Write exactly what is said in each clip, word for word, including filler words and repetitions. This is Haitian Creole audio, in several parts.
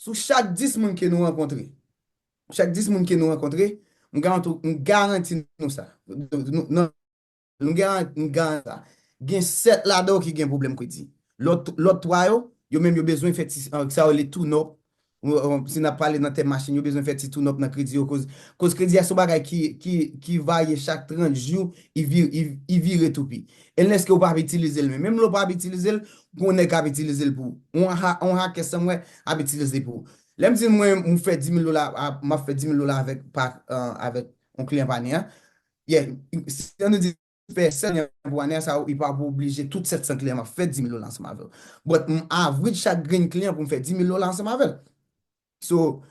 sou chak dis moun ke nou rankontre, chak dis moun ke nou rankontre, m garanti, m garanti nou sa. Nou, nou, nou, nou garan-, m garanti sa. Gen sèt ladan yo ki gen pwoblèm kredi. Lòt, lòt twa yo, yo menm yo bezwen fè ti, sa yo rele tune up. Si n ap pale nan tèm machin, yo bezwen fè ti tune up nan kredi yo, koz, koz kredi a se yon bagay ki, ki, ki varye chak trant jou, i vi-, i, i vire toupi. Unless ke w p ap itilize l menm. Menm lè w p ap itilize l, gen yon nèg k ap itilize l pou ou. Yon ha-, yon hacker somewhere ap itilize l pou ou. Lè m di mwen, m fè dis mil dola, a, m ap fè dis mil dola avèk, pa, euh, avèk yon kliyan pa ane a. Yeah, si ann nou di fè sèt milyon pou ane a, sa, li pa pou oblije tout sèt san kliyan m ap fè dis mil dola ansanm avè l. But m average chak grenn kliyan pou m fè dis mil dola ansanm avè l. So,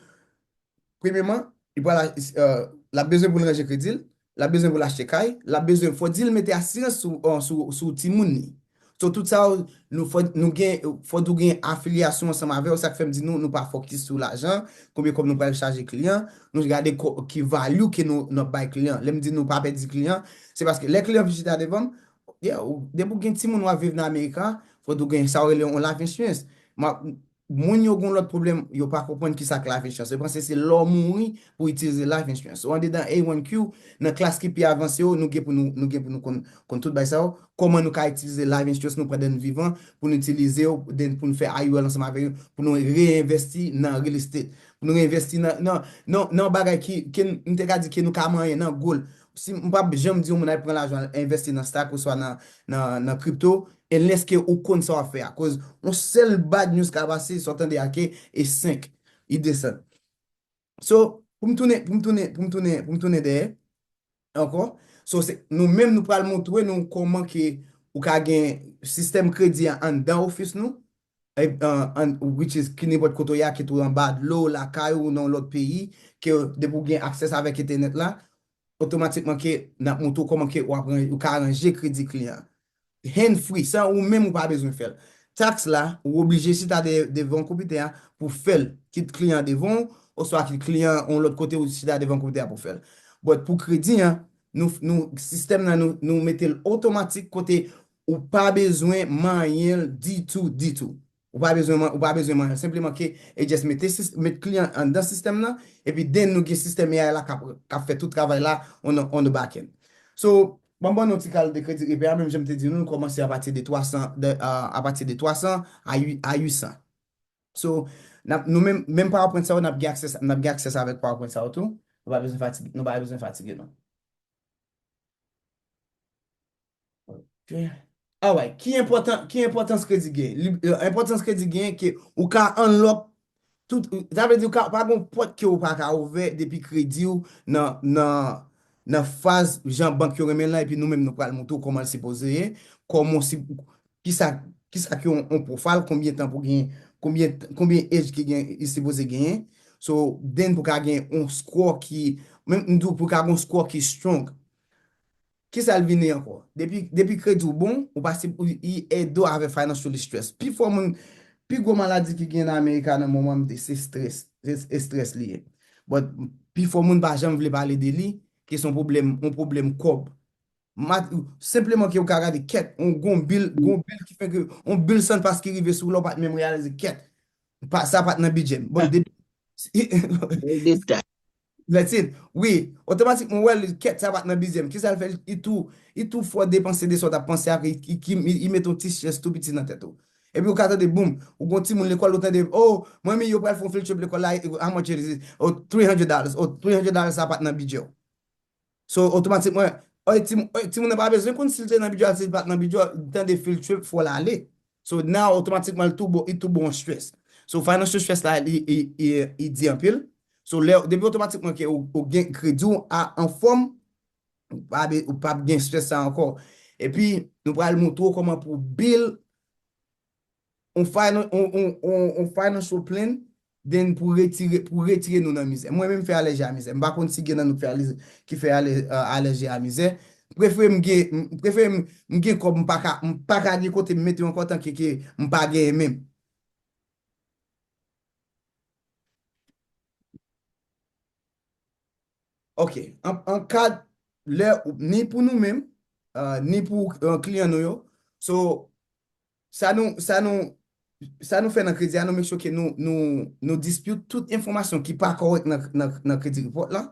premyeman, li pral, euh, l ap bezwen pou l ranje kredi l, l ap bezwen pou l achte kay, l ap bezwen, fò di l mete asirans sou, euh, sou, sou timoun li. So, tout sa yo, nou fò, nou gen, fò tou gen afilyasyon ansanm avè yo, sa k fè m di nou, nou pa fokis sou lajan, konbyen kòb nou pral chaje kliyan, nou gade ko-, ki value ke nou, nou ap bay kliyan. Lè m di nou pa pèdi kliyan, se paske lè kliyan vin chita devan m, yeah, ou, depi w gen timoun w ap viv nan Amerika, fò tou gen sa yo rele yon life insurance. M ap, moun yo gen lòt pwoblèm, yo pa konprann kisa k life insurance. Yo panse se lè w mouri pou itilize life insurance. Ou andedan A one Q, nan klas ki pi avanse yo, nou gen pou nou, nou gen pou nou konn, konn tout bagay sa yo. Kòman nou ka itilize life insurance nou pandan n vivan, pou nou itilize yo, then pou nou fè I U L ansanm avè yo, pou nou reenvesti nan real estate, pou nou reenvesti nan, nan, nan, nan bagay ki, ke n, m te ka di ke nou ka manyen nan gold. Si, m p ap janm di yon moun al pran lajan al envesti nan stock oswa nan, nan, nan crypto, unless ke ou konn sa w ap fè a. Koz yon sèl bad news ka pase, sa w tande a ke e senk, i desann. So, pou m tounen, pou m tounen, pou m tounen, pou m tounen dèyè ankò. So, se, nou menm nou pral montre nou kòman ke ou ka gen sistèm kredi a anndan ofis nou, e, an, an, which is ki nenpòt kote w ye, ke w anba dlo, lakay ou, nan yon lòt peyi, ke depi w gen access avèk entènèt la, otomatikman ke n ap montre w kòman ke w ap ran-, ou ka ranje kredi kliyan an. Hand free, san ou menm ou pa bezwen fè l. Tax la, ou oblije chita de-, devan konpitè a pou fè l. Kit kliyan devan w, oswa kit kliyan yon lòt kote ou chita devan konpitè a pou fè l. But pou kredi an, nou, nou, sistèm nan, nou, nou mete l otomatik kote ou pa bezwen manyen l ditou, ditou. Ou pa bezwen man-, ou pa bezwen manyen l. Senpleman ke, e just mete sis-, met kliyan anndan sistèm nan, epi then nou gen sistèm A I la k ap, k ap fè tout travay la on, on the back end. So, ban m ban nou ti kal de kredi repè a, menm jan m te di nou, nou kòmanse apati de twa san, de, a, apati de twa san a uit, a uit san. So, n ap, nou menm, menm PowerPoint sa yo, n ap gen access, n ap gen access avèk PowerPoint sa yo tou. Nou pa bezwen fatige, nou pa bezwen fatige nou. Ok. Alright. Ki enpòtan, ki enpòtans kredi gen? Li, euh, enpòtans kredi gen ke ou ka unlock tout, sa vle di ou ka, pa gen pòt ke ou pa ka ouvè depi kredi w nan, nan, nan faz jan bank yo renmen l lan, epi nou menm nou pral montre w kòman l sipoze ye, kòman si, kisa, kisa ki yon, yon profile, konbyen tan pou gen, konbyen, konbyen age ki gen, li sipoze genyen. So, then pou ka gen yon score ki, menm m di w pou ka gen yon score ki strong. Kisa l vini ankò? Depi, depi kredi w bon, ou pa si, ou, li ede w avèk financial stress. Pi fò moun, pi gwo maladi ki gen nan Amerika nan moman m te se stress, se, se stress li ye. But pi fò moun pa janm vle pale de li, ke se yon pwoblèm, yon pwoblèm kòb. Ma-, senpleman ke ou ka gade kèt, yon gon bil, gon bil ki fè ke, yon bil san pas ki rive sou ou la, ou pa t menm reyalize kèt. Pa, sa pa t nan bidjè m. Bon, depi, That's it. Wi, otomatikman, ou wè l, kèt sa pa t nan bidjè m. Kisa l fè? Li tou, li tou fò depanse de sa w t ap panse a, ki, ki, ki, li, li met yon ti stress tou piti nan tèt ou. Epi ou ka tande, boum, ou gon timoun lekòl, ou tande, oh, manmi, yo pral fè yon field trip lekòl la, how much it is? Oh, three hundred dollars. Oh, three hundred dollars sa pa t nan bidjè w. So, otomatikman, oy, timoun, oy, timoun nan pa bezwen konn si l te nan bidjè a, si l pa t nan bidjè a, tande field trip, fò l ale. So, now, otomatikman, li tou bon, li tou bon stress. So, financial stress la, li, li, li, li di anpil. So, lè, depi otomatikman ke ou, ou gen kredi w a anfòm, ou pa be-, ou p ap gen stress sa ankò. Epi, nou pral montre w kòman pou build yon finan-, yon, yon, yon, yon financial plan, then pou retire, pou retire nou nan mizè. Mwen menm m fè alèji a mizè. M pa konn si gen nan nou ki fè alèji, ki fè alè-, euh, alèji a mizè. M prefere m gen, m prefere m, m gen kòb, m pa ka, m pa ka gen kote m mete yo ankò tanke ke m pa genyen menm. Ok, an, an kad, lè, ni pou nou menm, euh, ni pou, euh, kliyan nou yo. So, sa nou, sa nou, sa nou fè nan kredi a, nou make sure ke nou, nou, nou dispute tout enfòmasyon ki pa kòrèk nan, nan, nan kredi report la.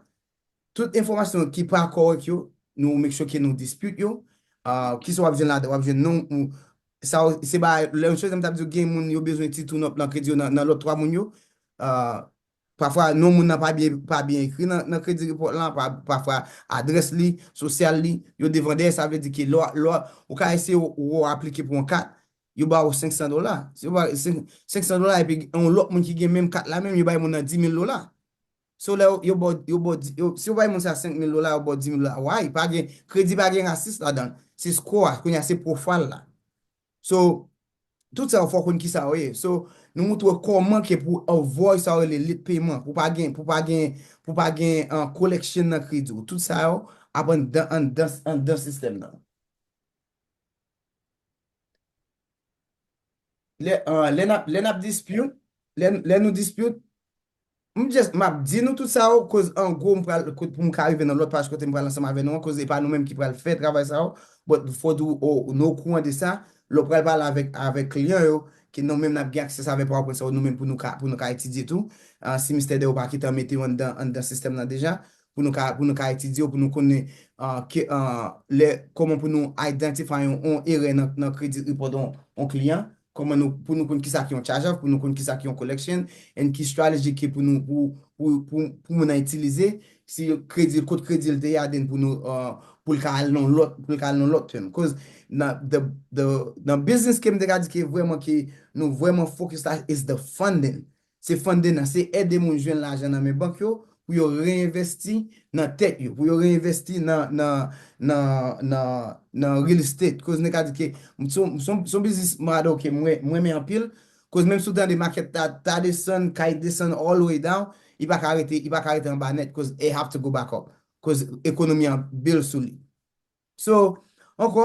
Tout enfòmasyon ki pa kòrèk yo, nou make sure ke nou dispute yo. Ah, kisa w ap jwenn ladan? W ap jwenn non, ou, sa, se ba, lè yon chèz m t ap di w gen moun yo bezwen ti tune up nan kredi yo nan, nan lòt twa moun yo. Ah, pafwa, non moun nan pa byen, pa byen ekri nan, nan kredi report lan, pa, pafwa adrès li, sosyal li, yo devan dèyè, sa vle di ke lò, lò, ou ka eseye ou, ou aplike pou yon kat, yo ba ou senk san dola. Si yo ba senk, senk san dola, epi yon lòt moun ki gen menm kat la menm, yo bay moun nan di mil dola. So, lè yo, yo ba w, yo ba w di, yo, si yo bay moun sa senk mil dola, yo ba w di mil dola, why? Pa gen, kredi pa gen rasis ladan l. Se score a, kounye a se profile la. So, tout sa yo fò w konn kisa yo ye. So, nou moutre w kòman ke pou avoid sa yo rele late payment, pou pa gen, pou pa gen, pou pa gen, uh, collection nan kredi w. Tout sa yo ap anndan, anndan, anndan sistèm nan. Lè, uh, lè n ap, lè n ap dispute, lè, lè nou dispute, m just, m ap di nou tout sa yo, koz an gwo, m pral, kote pou m ka rive nan lòt paj kote m pral ansanm avè nou an, koz e pa nou menm ki pral fè travay sa yo, but fò tou, o, nou okouran de sa, lè w pral pale avèk, avèk kliyan yo, ke nou menm n ap gen aksè avèk PowerPoint sa yo, nou menm pou nou ka, pou nou ka etidye tou. Ah, si mistè de yo pa gentan mete yo anndan, anndan sistèm nan deja, pou nou ka, pou nou ka etidye yo, pou nou konnen, ah, ke, ah, lè, kòman pou nou identify yon, yon erè nan, nan kredi report yon, yon kliyan, kòman nou, pou nou konn kisa ki yon charge off, pou nou konn kisa ki yon collection, and ki strategy ki pou nou, pou, pou, pou, pou moun nan itilize, si kredi, kot kredi l te ye a, then pou nou, ah, pou l ka al nan lòt, pou l ka al nan lòt term. Cause nan, the, the, nan business ke m te ka di ke vrèman ke nou vrèman focus la is the funding. Se funding nan, se ede moun jwenn lajan nan men bank yo, pou yo reinvesti nan tèt yo, pou yo reinvesti nan, nan, nan, nan, nan real estate. Koz nèg ka di ke, m son, m son, son biznis model ke mwen, mwen renmen anpil. Koz menm si w tande market ta, ta desann, kay desann all the way down, li pa ka rete, li pa ka rete anba nèt, koz it have to go back up. Koz ekonomi an build sou li. So, ankò,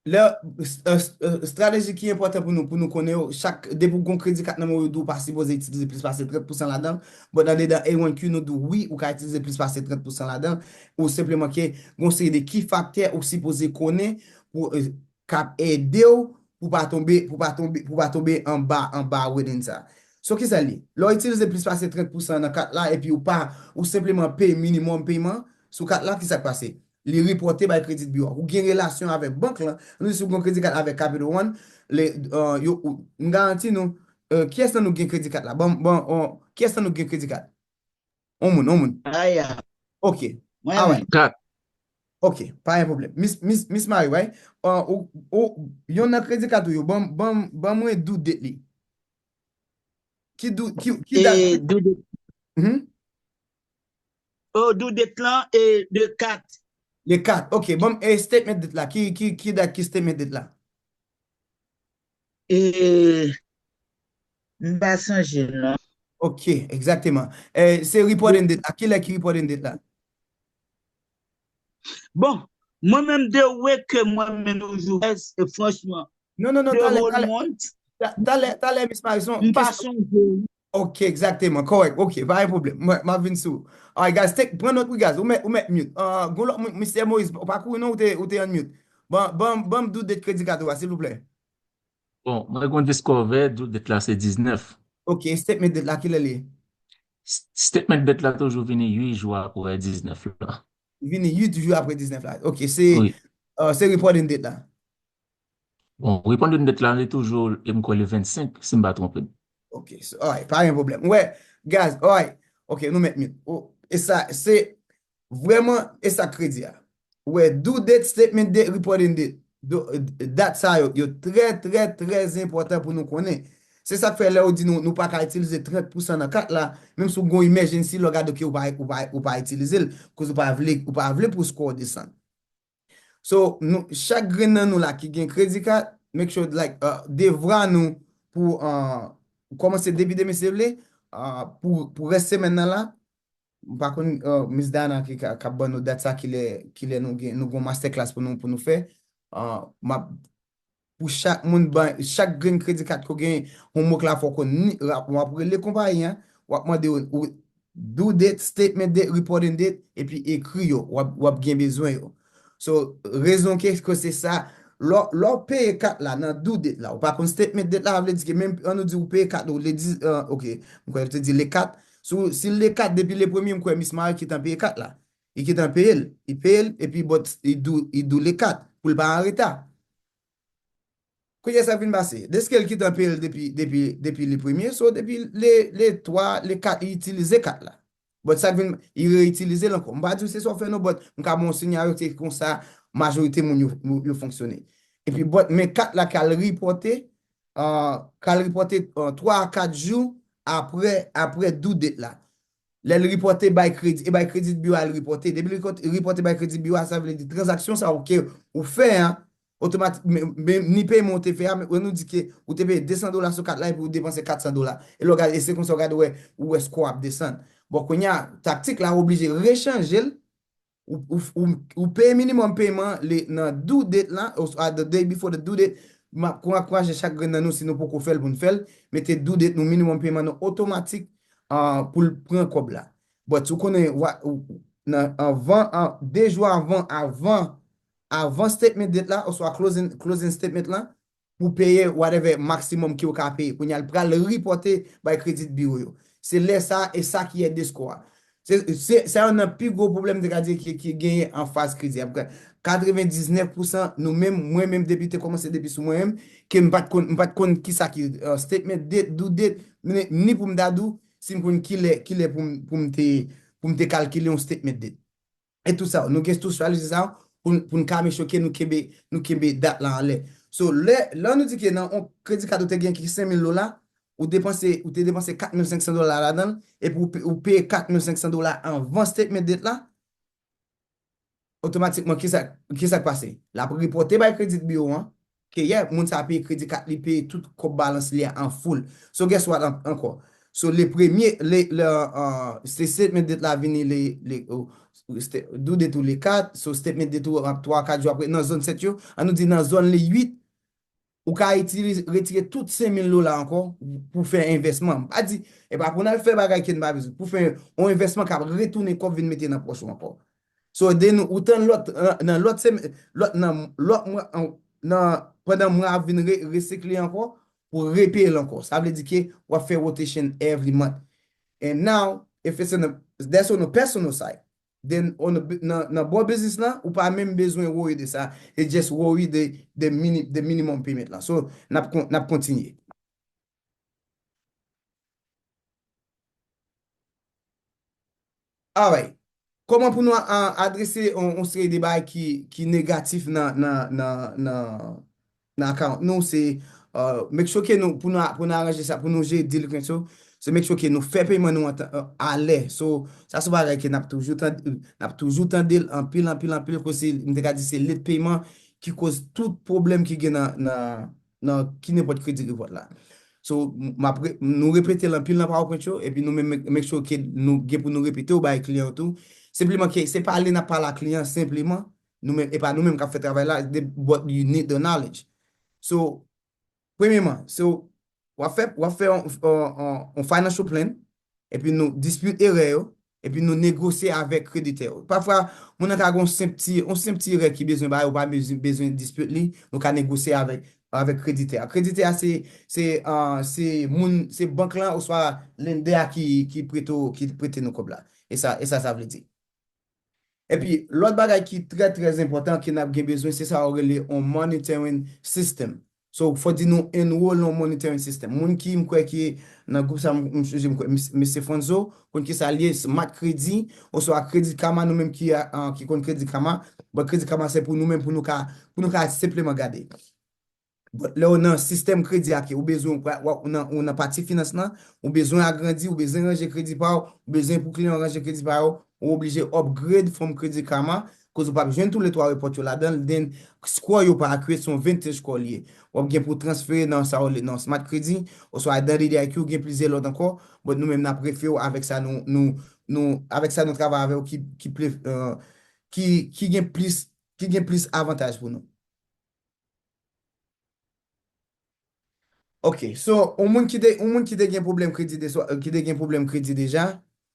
lè, eh, eh, strateji ki enpòtan pou nou, pou nou konnen yo, chak, depi w gon kredi kat nan men w, yo di w pa sipoze itilize plis pase trant pousan ladan l, but andedan A one Q nou di w wi, ou ka itilize plis pase trant pousan ladan l, ou senpleman ke gon seri de ki faktè ou sipoze konnen pou, eh, k ap ede w pou pa tonbe, pou pa tonbe, pou pa tonbe anba, anba within sa. So, kisa l ye? Lè w itilize plis pase trant pousan nan kat la, epi ou pa, ou senpleman peye minimòm peman sou kat la, kisa k pase? Li repòte bay credit bureau. Ou gen relasyon avèk bank lan, nou di si w gen kredi kat avèk Capital One, le, euh, yo, ou, m garanti nou, euh, kiyès nan nou gen kredi kat la? Ban, ban, euh, kiyès nan nou gen kredi kat? On moun, on moun. Aya. Ok. Mwen menm. Kat. Ok, pa gen pwoblèm. Miss, Miss, Miss Marie, right? Uh, ou, ou, yon nan kredi kat ou yo, ban, ban, ban mwen due date li. Ki due, ki, ki dat? E, due date. Mhm. Oh, due date lan, e, de kat. Le kat, ok. Ban m, e, statement date la. Ki, ki, ki dat ki statement date la? E, m pa sonje, non. Ok, egzakteman. E, se reporting date la. Kilè ki reporting date la? Bon, mwen menm, the way ke mwen menm toujou fè, se franchman, non, non, non, the talè, whole talè, month, ta-, talè, talè, Miss Marison, m pa sonje. Ok, egzakteman, kòrèk, ok, pa gen pwoblèm. Mwen, m ap vin sou ou. Alright, guys, take, pran nòt, wi, guys, ou mèt, ou mèt mute. Uh, gon lòt moun, Mister Moïse, ou pa kouri non, ou te, ou te on mute. Ban, ban, ban m due date kredi kat ou a, silvouplè. Bon, mwen gon Discover, due date la se diznèf. Ok, statement date la, kilè li ye? S-, statement date la toujou vini uit jou apre diznèf la. Vini uit jou apre diznèf la. Ok, se, wi, euh, se reporting date la. Bon, reporting date la, li toujou, e m kwè le vennsenk, si m pa twonpe m. Ok, so, alright, pa gen pwoblèm. Wè, guys, alright. Ok, nou mèt mute. O, e sa, se vrèman, e sa kredi a. Wè, due date, statement date, reporting date. Do, dat sa yo, yo trè, trè, trè enpòtan pou nou konnen. Se sa k fè lè yo di nou, nou pa ka itilize trant pousan nan kat la, menm si w gon emergency, lè w gade ke ou pa, ou pa, ou pa itilize l, koz ou pa vle, ou pa vle pou score w desann. So, nou, chak grenn nan nou la ki gen kredi kat, make sure, like, uh, devwa nou pou, uh, kòmanse depi demen si Dye vle, uh, pou, pou rès semèn nan la, m pa konn, uh, Miss Dana ki ka, k ap ban nou dat sa kilè, kilè nou gen, nou gon masterclass pou nou, pou nou fè. Uh, m ap, pou chak moun ban, chak grenn kredi kat ke w genyen, homework la fò w konn ni, w ap, w ap rele konpayi an, w ap mande yo, ou, due date, statement date, reporting date, epi ekri yo, w ap, w ap gen bezwen yo. So, rezon ke, ke se sa, lè, lè w peye kat la nan due date la, ou pa konn statement date la, sa vle di ke menm, ann nou di ou peye kat ou le diz, euh, ok, m kwè yo te di le kat. Si, si le kat depi le premye, m kwè Miss Marie gentan peye kat la. Li gentan peye l. Li peye l, epi but li due, li due le kat, pou l pa an reta. Kounye a sa k vin pase. Deske l gentan peye l depi, depi, depi le premye, so depi le, le twa, le kat, li itilize kat la. But sa k vin, li reyitilize l ankò. M pa di w se sa w fè non, but m ka ba w yon senaryo, se konsa majorite moun yo, yo, yo fonksyone. Epi, but, men kat la k al ripòte, ah, k al ripòte, ah, twa a kat jou apre, apre due date la. Lè l ripòte bay kredi, e bay Credit Bureau a l ripòte. Depi l ripòte, ripòte bay Credit Bureau a, sa vle di tranzaksyon sa w ke ou fè an, otomatik, men, men, ni peyman ou te fè a, men, nou di ke ou te peye de san dola sou kat la epi ou depanse kat san dola. E lè w gade, e se konsa w gade, wè, ou wè score ap desann. Bon, kounye a, taktik la, ou oblije rechanje l, ou, ou, ou, ou peye minimum peyman le, nan due date la, oswa the day before the due date. M ap ankouraje chak grenn nan nou, si nou poko fè l, pou n fè l, mete due date nou, minimum peyman nou otomatik, ah, pou l pran kòb la. But ou konnen, wa, ou, nan, anvan, an, de jou avan, avan, avan statement date la, oswa closing, closing statement la, pou peye whatever maximum ke w ka peye. Kounye a, l pral ripòte bay Credit Bureau yo. Se lè sa, e sa ki èd escrow a. Se, se, se youn nan pi gwo pwoblèm, te ka di, ki, ki genyen an faz kredi a. Katrevendiznèf pousan nou menm, mwen menm, depi te kòmanse depi sou mwen menm, ke m pa t konn, m pa t konn kisa ki, euh, statement date, due date, ni, ni pou m ta di w, si m konn kilè, kilè pou m, pou m te, pou m te kalkile yon statement date. E tout sa, nou gen tou strateji sa pou, pou n ka make sure ke nou kenbe, nou kenbe dat la anlè. So, lè, lè nou di ke nan yon kredi kat ou te gen ki senk mil dola, ou depanse, ou te depanse kat mil senk san dola ladan l, epi ou pe-, ou peye kat mil senk san dola anvan statement date la, otomatikman, kisa, kisa k pase? L ap ripòte bay Credit Bureau an, ke, yeah, moun sa a peye kredi kat li, peye tout kòb balans li a an full. So, guess what an-, ankò? So, le premye, le, le, uh, se statement date la vini le, le, oh, ste-, due date ou le kat, so statement date ou ap twa, kat jou apre, nan zòn sèt yo, an nou di nan zòn le uit, ou ka itilize, retire tout senk mil dola ankò pou fè envèsman. M pa di, e pa pou n al fè bagay ke n pa bezwen. Pou fè yon envèsman k ap retounen kòb vin mete nan pòch ou ankò. So, de nou, ou tann lòt, nan, nan lòt semèn, lòt, nan lòt mwa, an, nan, pandan mwa ap vin re-, resikle ankò, pou repeye l ankò. Sa vle di ke w ap fè rotation every month. And now, if it's in a, that's on a personal side. Then, on a bu-, nan, nan bò biznis lan, ou pa menm bezwen worry de sa. It's just worry de, de mini-, de minimum payment lan. So, n ap kon-, n ap kontinye. Alright. Kòman pou nou a, a, adrese yon, yon seri de bagay ki, ki negatif nan, nan, nan, nan, nan account nou, se, uh, make sure ke nou, pou nou, pou nou aranje sa, pou nou jere delinquent yo, se make sure ke nou fè peyman nou an tan, uh, alè. So, sa se yon bagay ke n ap toujou tande, n ap toujou tande l anpil, anpil, anpil, kote m te ka di se late peyman ki koz tout pwoblèm ki gen nan, nan, nan ki nenpòt kredi report la. So, m ap re-, nou repete l anpil nan PowerPoint yo, epi nou menm make, make sure ke nou gen pou nou repete yo bay kliyan yo tou. Senpleman ke se pale n ap pale a kliyan, senpleman, nou menm, e pa nou menm k ap fè travay la, de, but you need the knowledge. So, premyeman, so, w ap fè, w ap fè yon, yon, yon, yon financial plan, epi nou dispute erè yo, epi nou negosye avèk kreditè yo. Pafwa, moun nan ka gen yon senp ti, yon senp ti erè ki bezwen bay, ou pa bezwen, bezwen dispute li, nou ka negosye avèk, avèk kreditè a. Kreditè a se, se, ah, se moun, se bank lan oswa lender a ki, ki prete w, ki prete nou kòb la. E sa, e sa, sa vle di. Epi, lòt bagay ki trè, trè enpòtan ke n ap gen bezwen, se sa yo rele yon monitoring system. So, fò di nou enroll nan yon monitoring system. Moun ki, m kwè ki nan gwoup sa, m, m sonje, m kwè, mes-, mesye Fonzo, konn kisa l ye, Smart Credit, oswa Credit Karma, nou menm ki, a, a, ki konn Credit Karma. But Credit Karma, se pou nou menm, pou nou ka, pou nou ka senpleman gade. But lè w nan sistèm kredi a ke ou bezwen, w, w, ou nan, ou nan pati finans lan, ou bezwen agrandi, ou bezwen ranje kredi pa w, ou bezwen pou kliyan w ranje kredi pa yo, ou oblije upgrade from Credit Karma, koz ou p ap jwenn tou le twa report yo ladan l, then score yo pa accurate, se yon vintage score li ye. W ap gen pou transfere nan sa yo rele nan Smart Credit, oswa Identity I Q, gen plizyè lòt ankò, but nou menm n ap refe w avèk sa nou, nou, nou, avèk sa nou travay avè w ki, ki ple-, euh, ki, ki gen plis, ki gen plis avantaj pou nou. Ok, so, yon moun ki te, yon moun ki te gen pwoblèm kredi de, ki te gen pwoblèm kredi deja,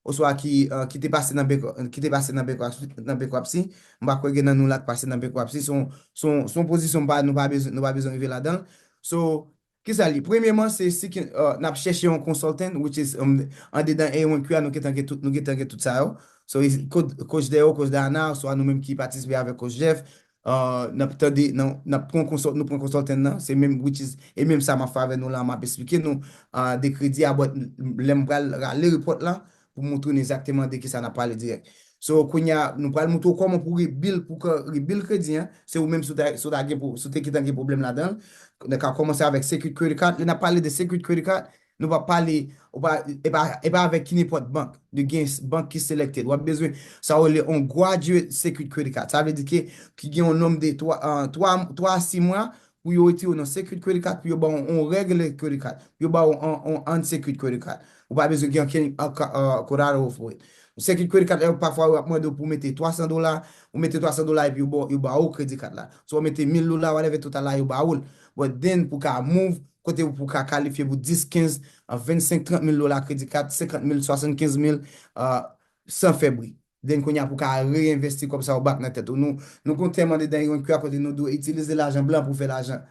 oswa ki, uh, ki te pase nan bank-, ki te pase nan bankruptcy, nan bankruptcy. M pa kwè gen nan nou la k pase nan bankruptcy. Se yon, se yon, se yon pozisyon pa, nou pa bezwen, nou pa bezwen rive ladan l. So, kisa li? Premyèman, se si ke, uh, n ap chèche yon consultant, which is, um, andedan A one Q a, nou gentan gen tout, nou gentan gen tout sa yo. So, coach Deo, coach Dana, oswa nou menm ki patisipe avèk coach Jeff, uh, n ap tande, n ap, n ap pran konsòl, nou pran consultant nan, se menm, which is, e menm sa m ap fè avè nou la, m ap esplike nou, uh, de kredi a, but lè m pral rale report la, pou moutre nou egzakteman de kisa n ap pale dirèk. So, kounye a, nou pral moutre w kòman pou rebuild, pou ka rebuild kredi an. Se ou menm si w ta, si w ta gen pou, si w te gentan gen pwoblèm ladan l. Nou ka kòmanse avèk secured credit card. Lè n ap pale de secured credit card, nou pa pale, ou pa, e pa, e pa avèk ki nenpòt bank. Nou gen s-, bank ki selected. W ap bezwen sa yo rele on graduate secured credit card. Sa vle di ke, ki gen yon nonm de twa, uh, twa, twa a sis mwa, pou yo retire w nan secured credit card, pou yo ba w yon regular credit card, pou yo ba w yon, yon unsecured credit card. Ou pa bezwen gen ankenn, uh, ka-, uh, collateral for it. Secured credit card, eh, pafwa yo ap mande w pou w mete twa san dola, ou mete twa san dola epi yo ba, yo ba w credit card la. So, ou mete mil dola, whatever total la, yo ba w l. But then, pou ka move, kote pou ka kalifye pou dis, kenz, uh, vennsenk, trant mil dola credit card, senkant mil, swasannkenz mil, uh, san fè bri. Then kounye a pou ka reenvesti kòb sa yo back nan tèt ou. Nou, nou gen yon tèm andedan A one Q a kote nou dwe itilize lajan blan pou fè lajan.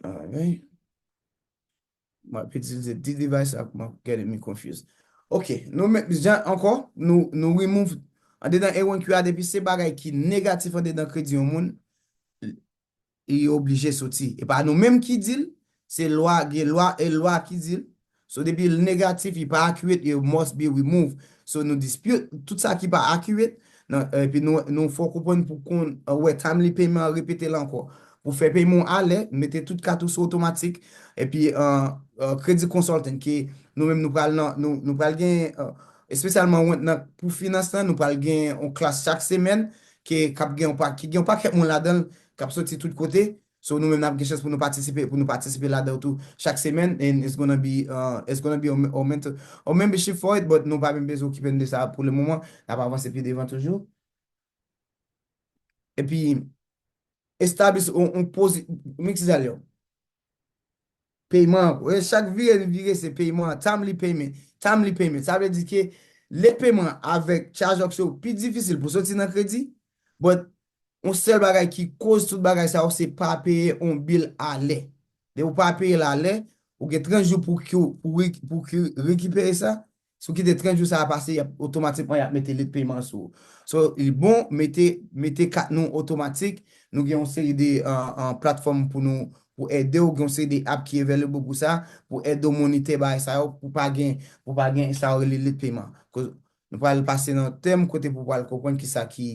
Alright. M ap itilize dis device ak m ap getting me confused. Ok, nou men, jan ankò, nou, nou remove andedan A one Q a depi se bagay ki negatif andedan kredi yon moun, li oblije soti. E pa nou menm ki di l, se lwa, gen lwa, e lwa ki di l. So, depi l negatif, li pa accurate, it must be removed. So, nou dispute tout sa ki pa accurate, nan, epi nou, nou fè w konprann pou konn, uh, wè timely payment an, repete l ankò. Pou fè peyman w alè, mete tout kat ou sou otomatik, epi, uh, uh, credit consultant, ke nou menm nou pral nan, nou, nou pral gen, uh, espesyalman nan, pou finans lan, nou pral gen yon klas chak semèn, ke k ap gen yon pa-, ki gen yon pakèt moun ladan l, k ap soti tout kote. So, nou menm n ap gen chans pou nou patisipe, pou nou patisipe ladan l tou chak semèn, and it's gonna be, uh, it's gonna be a, a, mentor, a membership for it, but nou pa menm bezwen okipe n de sa pou le moman, n ap avanse pi devan toujou. Epi, establish on, on posi-, men ki sa l ye. Peyman an, e chak vire n vire se peyman an, timely payment, timely payment. Sa vle di ke late payment avèk charge-offs yo pi difisil pou soti nan kredi, but yon sèl bagay ki koz tout bagay sa yo, se pa peye yon bill alè. Depi w pa peye l alè, ou gen trant jou pou ki, pou re-, pou ki rekipere sa. Si w kite trant jou sa a pase, y ap otomatikman y ap mete late payment sou ou. So, li bon, mete, mete kat nou otomatik. Nou gen yon seri de, uh, uh, platfòm pou nou, pou ede w, gen yon seri de app ki available pou sa, pou ede w monitor bagay sa yo, pou pa gen, pou pa gen sa yo rele late payment. Koz nou pral pase nan tèm kote pou pral konprann kisa ki,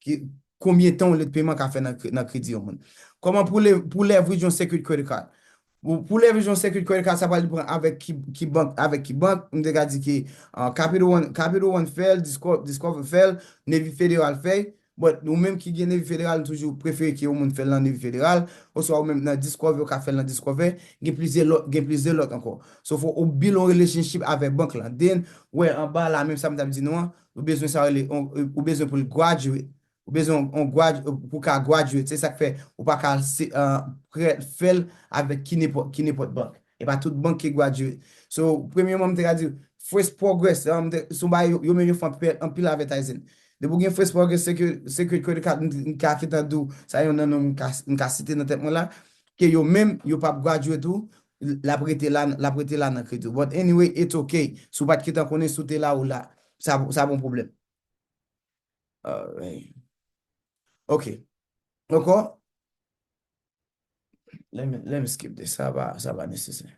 ki, konbyen tan yon late payment ka fè nan kre-, nan kredi yon moun. Kòman pou le-, pou leverage yon secured credit card? Pou, pou leverage yon secured credit card, sa pral depann avèk ki, ki bank, avèk ki bank. M te ka di ke, uh, Capital One, Capital One fè l, Disco-, Discover fè l, Navy Federal fè l. But ou menm ki gen Navy Federal, nou toujou prefere ke yon moun fè l nan Navy Federal, oswa ou menm nan Discover, ou ka fè l nan Discover. Gen plizyè lòt, gen plizyè lòt ankò. So, fò ou build yon relationship avèk bank lan. Then, wè, anba la, menm sa m t ap di nou an, ou bezwen sa rele, on, ou bezwen pou l graduate. Ou bezwen yon, yon grad-, pou ka graduate. Se sa k fè ou pa ka se, uh, prè-, fè l avèk ki nenpòt, ki nenpòt bank. E pa tout bank ki graduate. So, premyèman, m te ka di, First Progress, um, te, se yon bagay yo, yo menm yo fè anpil, anpil advertising. Depi w gen First Progress Secu-, Secured Credit Card, m, m ka gentan di w, sa yon nan non m ka, m ka site nan tèt mwen la, ke yo menm, yo p ap graduate ou, l ap rete la, l ap rete la nan kredi w. But anyway, it's okay. Si w pa t gentan konnen, si w te la, ou la. Sa, sa pa yon pwoblèm. Alright. Ok. Ankò? Let me, let me skip this. Sa pa, sa pa nesesè.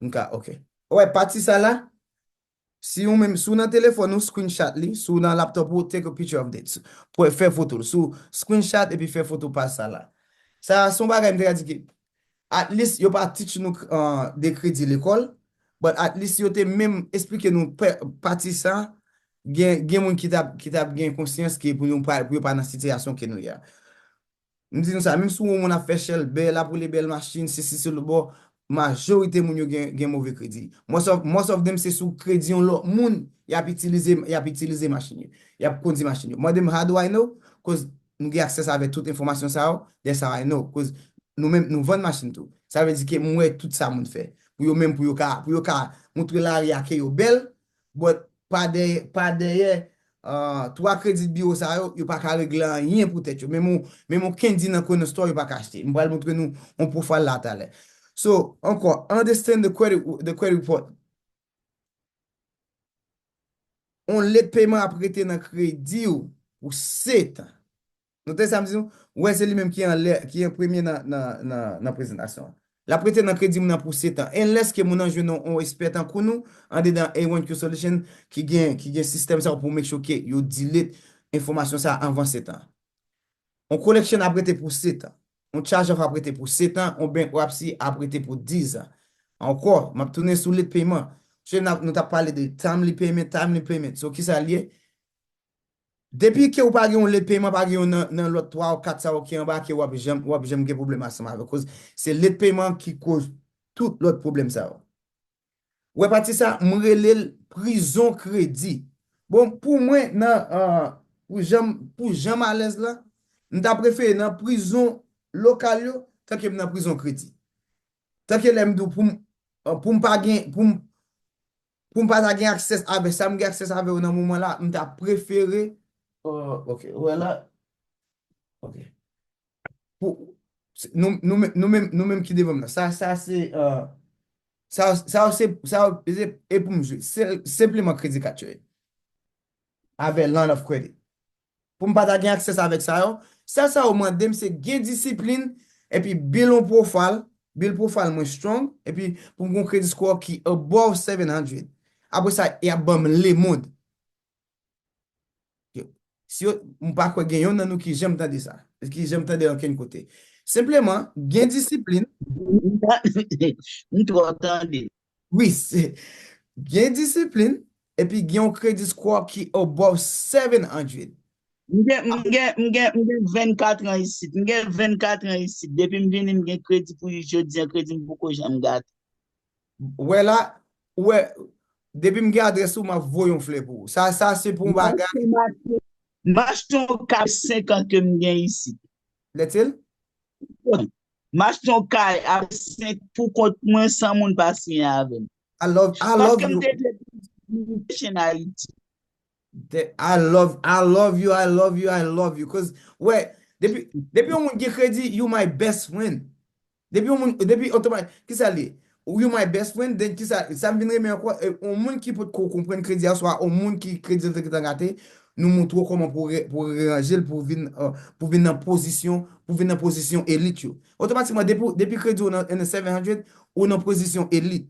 M ka, ok. Ou wè pati sa la? Si ou menm, si w nan telefòn ou, screenshot li. Si w nan laptop ou, take a picture of this. Pou fè foto l. Si w screenshot epi fè foto paj sa la. Sa, se yon bagay m te ka di ke, at least, yo pa teach nou, uh, de kredi lekòl, but at least yo te menm esplike nou pè-, pati sa, gen, gen moun ki t ap, ki t ap gen konsyans ke pou nou pa, pou yo pa nan sitiyasyon ke nou ye a. M di nou sa, menm si w wè yon moun ap fè chèlbè, l ap woule bèl machin, sesi sou lòtbò, majorite moun yo gen, gen move kredi. Most of, most of them se sou kredi yon lòt moun y ap itilize, y ap itilize machin yo. Y ap kondi machin yo. Mande m, how do I know? Cause nou gen access avèk tout enfòmasyon sa yo, that's how I know. Cause nou menm, nou vann machin tou. Sa vle di ke m wè tout sa moun fè. pou yo menm, pou yo ka, pou yo ka montre lari a ke yo bèl, but pa dèyè, pa dèyè, ah, twa kredi biwo sa yo, yo pa ka regle anyen pou tèt yo. Menm yon, menm yon candy nan Corner Store, yo pa ka achte. M pral montre nou yon profile la talè. So, ankò, understand the credit, the credit report. On late payment ap rete nan kredi w pou sèt an. Nou tande sa m di nou? Ou wè se li menm ki anlè, ki an premye nan, nan, nan, nan prezantasyon an. L ap rete nan kredi m nan pou sèt an. Unless ke moun nan jwenn yon, yon espè tankou nou, andedan A one Q Solution, ki gen, ki gen sistèm sa pou make sure ke yo delete enfòmasyon sa anvan sèt an. On collection ap rete pou sèt an. On charge off ap rete pou sèt an. On bankruptcy ap rete pou diz an. Ankò, m ap tounen sou late payment. Paske n ap, nou t ap pale de timely payment, timely payment. So, kisa l ye? Depi ke ou pa gen yon late payment, pa gen yon nan, nan lòt twa ou kat sa yo ki anba, ke w ap janm, w ap janm gen pwoblèm ansanm avè l. Koz se late payment ki koz tout lòt pwoblèm sa yo. Ou wè pati sa, m rele l prizon kredi. Bon, pou mwen, nan, ah, pou jan m, pou jan m alèz la, m ta prefere nan prizon lokal yo, tanke m nan prizon kredi. Tanke lè m di w pou m, ah, pou m pa gen, pou m, pou m pa ta gen aksès avè sa m gen aksès avè yo nan moman la, m ta prefere, ah, ok, ou wè la, ok. Pou, se, nou, nou, men- nou menm, nou menm ki devan m nan. Sa, sa se, ah, sa, sa se, sa se, e pou m jwe. Se, senpleman kredi kat yo ye. Avè line of credit. Pou m pa ta gen aksès avèk sa yo, sèl sa yo mande m se gen disiplin, epi build on profile, build profile mwen strong, epi pou m gen yon credit score ki above seven hundred. Apre sa, y ap ban m lemonn. Yo, si yo, m pa kwè gen yonn nan nou ki janm tande sa, ki janm tande ankenn kote. Senpleman, gen disiplin. M twò tande. Wi, se, gen disiplin, epi gen yon credit score ki above seven hundred. M gen, m gen, m gen, m gen vennkat an isit. M gen vennkat an isit. Depi m vini, m gen kredi pou jodi an, kredi m poko janm gate. Ou wè la, ou wè, depi m gen adrès ou, m ap voye yon flè pou ou. Sa, sa se pou yon bagay. M achte yon kay senk an ke m gen isit. Lètil? M achte yon kay a senk pou kont mwen san moun pa siyen avè m. I love, I love Paske m you. te vle chen Ayiti. Te- I love, I love you, I love you, I love you. Cause, wè, depi, depi yon moun gen kredi, you my best friend. Depi yon moun, depi otomatik, kisa li? You my best friend, then kisa, sa m vin renmen ankò, e, yon moun ki potko konprann kredi a, swa yon moun ki kredi l te gentan gate, nou montre w kòman pou re- pou reyanje l, pou vin, euh, pou vin nan pozisyon, pou vin nan pozisyon elit yo. Otomatikman, depi, depi kredi w nan in the seven hundred, ou nan pozisyon elit.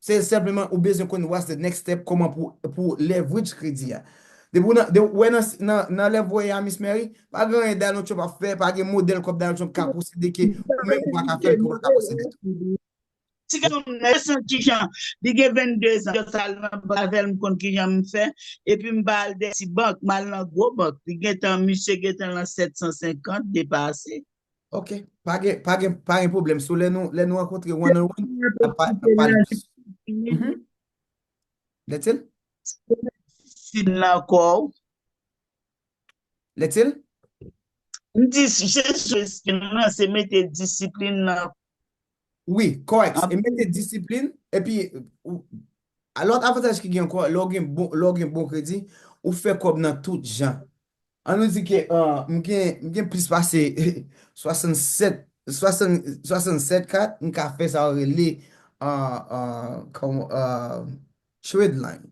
Se senpleman ou bezwen konn what's the next step, kòman pou, pou leverage kredi a. Depi w nan, de, wè nan, nan, nan lè voye a Miss Mary, pa gen anyen Donald Trump ap fè, pa gen modèl kòb Donald Trump ka posede ke ou menm ou pa ka fè l, ke ou pa ka posede tou. Ti gason m nan, e san kijan, li gen vennde zan, yo sal nan bavèl, m konn kijan m fè, epi m pa al de ti bank, m al nan gwo bank. Li gentan, misye gentan nan sèt san senkant depase. Ok, pa gen, pa gen, pa gen pwoblèm. So, lè nou, lè nou rankontre one on one, n ap pa- n ap pale plis. Mhm. Lètil? Disiplin nan kò w. Lètil? M di, Jezi Kris, nan, se mete disiplin nan. Wi, kòrèk. E mete disiplin, epi, ou- a lòt avantaj ki gen ankò, lè w gen bon, lè w gen bon kredi, ou fè kòb nan tout jan. An nou di ke, ah, m gen, m gen plis pase swasannsèt, swasann, swasannsèt kat, m ka fè sa yo rele, ah, ah, kòman, ah, trade line.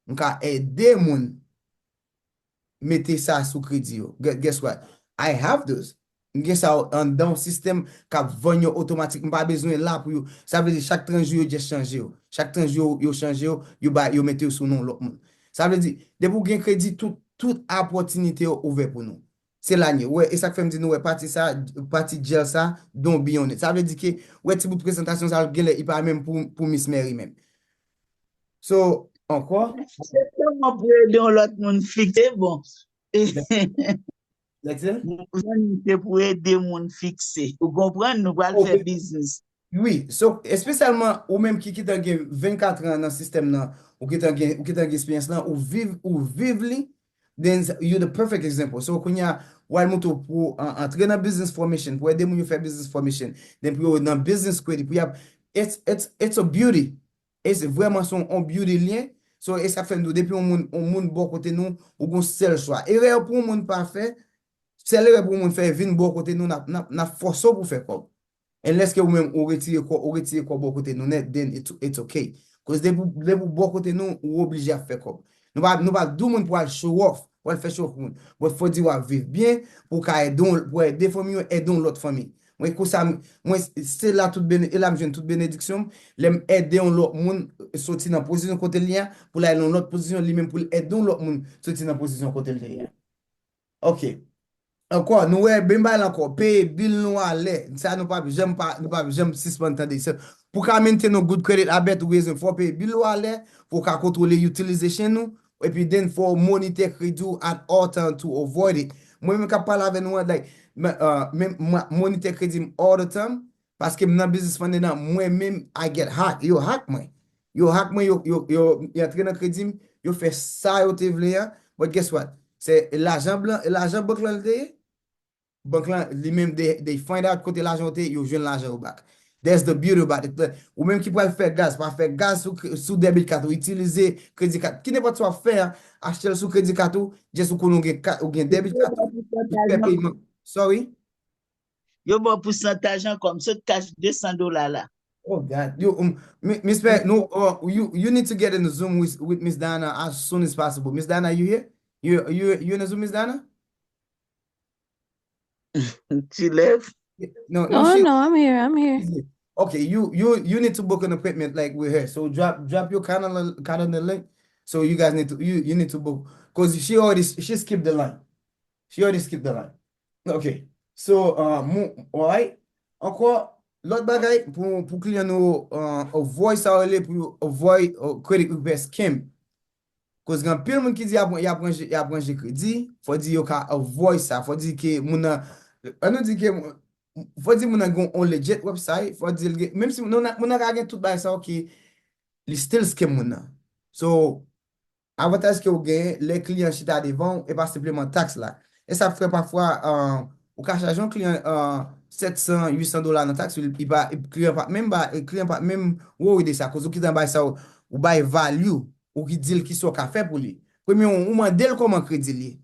M ka ede moun mete sa sou kredi yo. Gu- Guess what? I have those. M gen sa yo anndan yon sistèm k ap vann yo otomatik. M pa bezwen la pou yo. Sa vle di chak trant jou yo just chanje yo. Chak trant jou yo, yo chanje yo, yo ba, yo mete yo sou non lòt moun. Sa vle di, depi w gen kredi, tout, tout opòtinite yo ouvè pou nou. Se la n ye. Wè, e sa k fè m di nou, wè, pati sa, pati gel sa, don't be on it. Sa vle di ke, wè, ti bout prezantasyon sa, genlè, li pa menm pou, pou Miss Mary menm. So, ankò. Se kòman pou ede yon lòt moun fikse, bon. Lètil? Se pou ede moun fikse. Ou konprann? Nou pral fè biznis. Wi, so, espesyalman ou menm ki gentan gen vennkat an nan sistèm nan, ou gentan gen, ou gentan gen eksperyans lan, ou viv, ou viv li, then you the perfect example. So, kounye a, w al montre w pou an- antre nan business formation, pou ede moun yo fè business formation, then pou yo nan business credit, pou y ap it's, it's, it's a beauty. It's vrèman se yon, yon beauty li ye. So, e sa k fè m di w, depi yon moun, yon moun bò kote nou, ou gon sèl chwa. Erè pou yon moun pa fè, sèl erè pou yon moun fè, vin bò kote nou, n ap, n ap, n ap fòse w pou fè kòb. Unless ke ou menm, ou retire kò, ou retire kò bò kote nou nèt, then it's, it's okay. Cause depi, depi w bò kote nou, ou oblije ap fè kòb. Nou pa, nou pa di moun pou al show off, pou al fè show off pou moun. But fò di w ap viv byen, pou w ka ede, pou ede fanmi w, ede yon lòt fanmi. Mwen konsa, mwen se la tout bene, e la m jwenn tout benediksyon m, lè m ede yon lòt moun soti nan pozisyon kote l ye a, pou l al nan yon lòt pozisyon, li menm pou l ede yon lòt moun soti nan pozisyon kote l te ye a. Ok. Ankò, nou wè, menm bagay la ankò, peye bil nou alè. Sa nou p ap janm pa, nou p ap janm sispann tande. Se, pou ka maintain yon good credit habit, ou bezwen fò peye bil ou alè, pou w ka kontwole utilization ou, epi then fò w monitè kredi w at all time to avoid it. Mwen menm k ap pale avè nou an, like, men, uh, men, mwen, monitè kredi m all the time, paske m nan business fund nan, mwen menm, I get hack. Yo hack mwen. Yo hack mwen, yo, yo, yo, yo antre nan kredi m, yo fè sa yo te vle a. But guess what? Se lajan blan, lajan bank lan li te ye. Bank lan, li menm, they, they find out kote lajan w te ye, yo jwenn lajan yo back. That's the beauty about it. Ou menm ki pral fè gaz, pa fè gaz sou, sou debit card, ou itilize kredi card. Ki nenpòt sa w ap fè a, achte l sou kredi card ou, just ou konnen ou gen ka-, ou gen debit card ou, ou fè peyman. Sorry? Yo ba w pousantaj ankò. M sot cash de san dola la. Oh God. You, um, Mi-, Miss Pat, no, uh, you, you need to get in the Zoom with, with Miss Diana as soon as possible. Miss Diana, you here? You, you, you in the Zoom, Miss Diana? She left? No, no, Oh she, no, I'm here. I'm here. Okay, you, you, you need to book an appointment, like, with her. So drop, drop your calendar, calendar link. So you guys need to, you, you need to book, cause she already, she skipped the line. She already skipped the line. Okay. So, uh, mo-, alright. Ankò, lòt bagay pou, pou kliyan nou, uh, avoid sa yo rele pou yo avoid, uh, credit repair scam. Cause gen anpil moun ki di y ap, y ap ranje, y ap ranje kredi, fò di yo ka avoid sa, fò di ke moun nan, an nou di ke, fò di moun nan gen yon legit website, fò di l gen, menm si moun nan, moun nan ka gen tout bagay sa yo ki li still scam moun nan. So, avantaj ke ou genyen, lè kliyan chita devan w, e pa senpleman taks la. E sa fè pafwa, uh, ou ka chaje yon kliyan, uh, sèt san, uit san dola nan taks, li pa, kliyan pa menm ba, kliyan pa menm worry de sa, koz ou gentan bay sa, ou, ou bay value, ou ki di l kisa w ka fè pou li. Premye, ou, ou mande l kòman kredi l ye.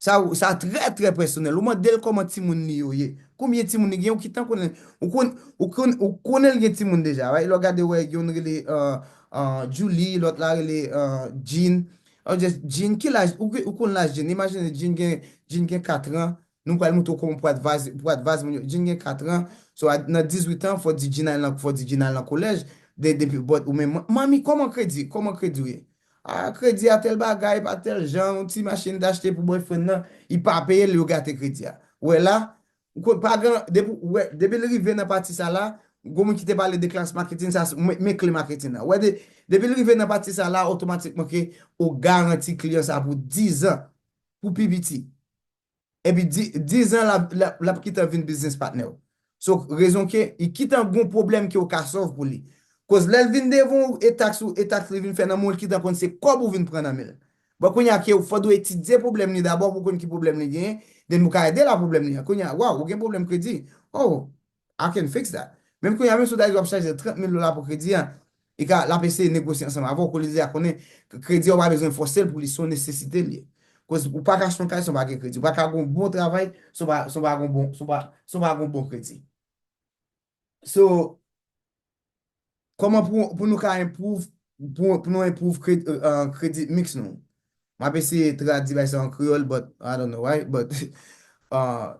Sa, sa trè, trè pèsonèl. Ou mande l kòman timoun li yo ye. Konbyen timoun li gen, ou gentan konnen. Ou konn, ou konn, ou konnen l gen timoun deja, right? Lè w gade, wè, youn rele, uh, uh, Julie, lòt la rele, uh, Jean. Ou just, Jean, ki laj, ou, ou konn laj Jean. Imajine Jean gen, Jean gen kat an. Nou pral montre w kòman pou advise, pou advise moun yo. Jean gen kat an. So, a, nan dizuit an, fò di Jean al nan, fò di Jean al nan kolèj. De, depi, but, ou menm, manmi, kòman kredi? Kòman kredi w ye? Ah, kredi a tèl bagay, pa tèl jan, yon ti machin t achte pou boyfriend nan, li pa peye l, yo gate kredi a. Ou wè la, ou konn pa gen, depi, ou wè, depi l rive nan pati sa la, gon moun ki te pale de class marketing, sa, men, men kle marketing nan. Ou wè, de, depi l rive nan pati sa la, otomatikman ke ou garanti kliyan sa pou diz an, pou pi piti. Epi di, diz an, l ap, l ap, l ap kite vin business partner w. So, rezon ke, li kite gon pwoblèm ke w ka solve pou li. Koz lè l vin devan w, e taks ou, e taks li vin fè nan men w, li kite konn se kòb ou vin pran nan men l. Bon, kounye a ke fò w etidye pwoblèm li dabò pou konn ki pwoblèm li genyen, then pou ka ede l a pwoblèm li an. Kounye a, wow, ou gen pwoblèm kredi. Oh, I can fix that. Menm kounye a, menm si w ta di w ap chaje trant mil dola pou kredi a, li ka, l ap eseye negosye ansanm avè w, kou li deja konnen kredi a, ou pa bezwen fòse l pou li, se yon nesesite l ye. Koz ou pa ka achte yon kay san w pa gen kredi. Ou pa ka gen yon bon travay san w pa, san w pa gen yon bon, san w pa, san w pa gen yon bon kredi. So, kòman pou, pou nou ka improve, pou, pou nou improve kredi, uh, credit mix nou? M ap eseye tradui bagay sa an kreyòl, but I don't know why, but, uh,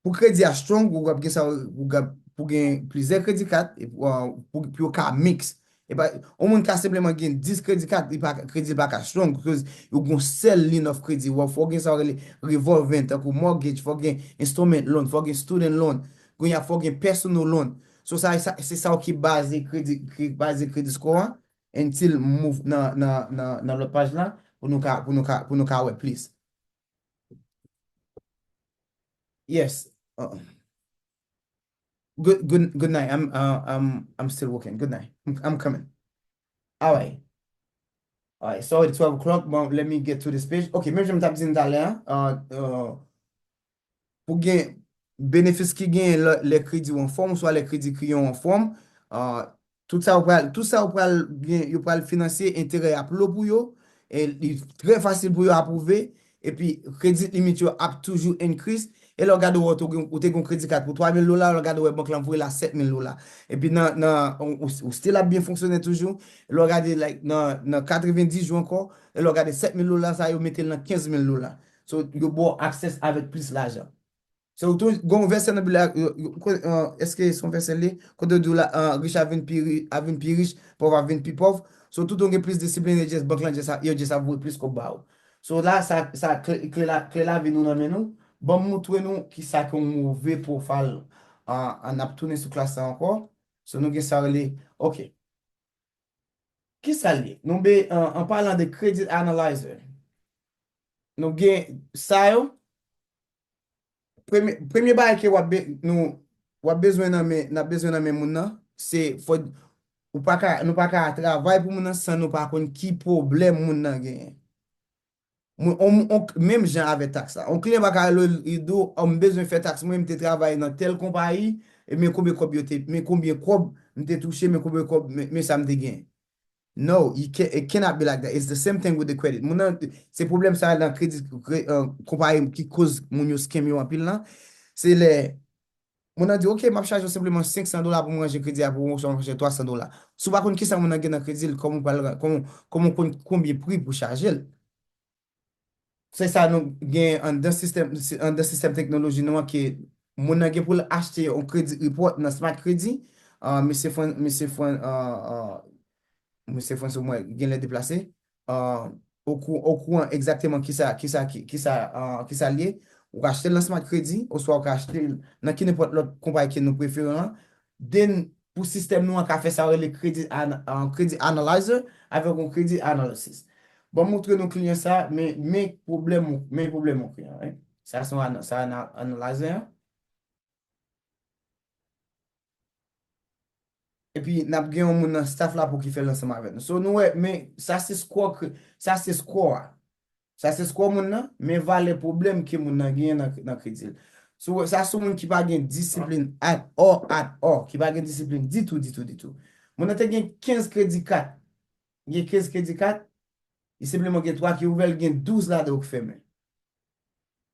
pou kredi a strong, ou ap gen sa, ou ap, pou gen plizyè kredi kat, e pou, uh, pou, pou yo ka mix. E pa, yon moun ka senpleman gen dis kredi kat, li pa, kredi pa ka strong, because yo gon sèl line of credit. Ou fò gen sa yo rele revolving, tankou mortgage, fò gen installment loan, fò gen student loan, kounye a fò gen personal loan. So, sa, sa, se sa yo ki baze kredi, ki baze credit score an, until move nan, nan, nan, nan lòt paj la, pou nou ka, pou nou ka, pou nou ka wè plis. Yes. Uh, good, good, good night. I'm, uh, I'm, I'm still working. Good night. I'm, I'm coming. All right. All right. It's already twelve o'clock. Bon, let me get to this page. Ok, menm jan m t ap di n talè a, uh, uh, pou gen benefis ki genyen lè, lè kredi w anfòm, oswa lè kredi kliyan w anfòm, Ah, tout sa yo pral, tout sa yo pral gen, yo pral finanse, enterè ap lo pou yo, e li trè fasil pou yo apwouve, epi credit limit yo ap toujou increase, e lè w gade w wè ou te gen, ou te gen yon kredi kat pou twa mil dola, lè w gade w wè bank lan voye la sèt mil dola. Epi nan, nan, ou, ou, ou still ap byen fonksyone toujou, e lè w gade like, nan, nan katrevenndis jou ankò, e lè w gade sèt mil dola sa yo mete l nan kenz mil dola. So, yo ba w access avèk plis lajan. So, tou, gen yon vèsè nan Bib la, yo, yo, ko- euh, èske se yon vèsè li? Kote yo di w la, euh, rich a vin pi ri- a vin pi rich, pòv a vin pi pòv. So, tout yon gen plis disiplin, yo just, bank lan just, a- yo just ap voye plis kòb ba ou. So, la, sa, sa kle, kle la, kle lavi nou nan men nou. Ban m moutre nou ki sa ki yon move profile. An, an ap tounen sou klas la ankò. So, nou gen sa rele, ok. Ki sa l ye? Nou be, an, an palan de credit analyzer, nou gen sa yo. Premye, premye bagay ke w ap be, nou, w ap bezwen nan men, n ap bezwen nan men moun nan, se fò ou pa ka, nou pa ka travay pou moun nan san nou pa konn ki pwoblèm moun nan genyen. Moun, on, on, menm jan avèk taks la. On kliyan pa ka rele w, li di w, "Oh, m bezwen fè taks mwen, m te travay nan tèl konpayi, e men konbyen kòb yo te, men konbyen kòb m te touche, men konbyen kòb, men, men sa m te genyen." No, you can, it cannot be like that. It's the same thing with the credit. Moun nan, se pwoblèm sa nan kredi, kre, euh, konpayi ki koz moun yo scam yo anpil lan. Se lè moun nan di, "Ok, m ap chaje w senpleman senk san dola pou m ranje kredi a pou ou, oswa m chaje twa san dola." Si w pa konn ki sa moun nan gen nan kredi l, kòman w pral, kòman, kòman w konn konbyen pri pou chaje l? Se sa nou gen anndan sistèm, anndan sistèm teknoloji nou an ke moun nan gen pou l achte yon credit report nan Smart Credit. Ah, mesye Fran, mesye Fran, ah, ah, mesye Franso mwen gen lè deplase. Ah, okou, okouran egzakteman kisa, kisa, ki, kisa, ah, kisa l ye. Ou ka achte l nan Smart Credit, oswa ou ka achte l nan ki nenpòt lòt konpayi ke nou prefere an. Then, pou sistèm nou an ka fè sa yo rele credit an-, an-, credit analyzer avèk yon credit analysis. Bon, m montre nou kliyan sa, men, men pwoblèm ou, men pwoblèm ou kliyan, wi. Sa se yon ana-, sa ana-, analyzer an. Epi, n ap gen yon moun nan staff la pou ki fè l ansanm avèk nou. So, nou wè, men sa se score, sa se score a. Sa se score moun nan, men valè pwoblèm ke moun nan genyen nan, nan kredi l. So, sa se yon moun ki pa gen disiplin at all, at all, ki pa gen disiplin ditou, ditou, ditou. Moun nan te gen kenz kredi kat. Gen kenz kredi kat, li senpleman gen twa ki ouvè, l gen douz ladan yo k fèmen.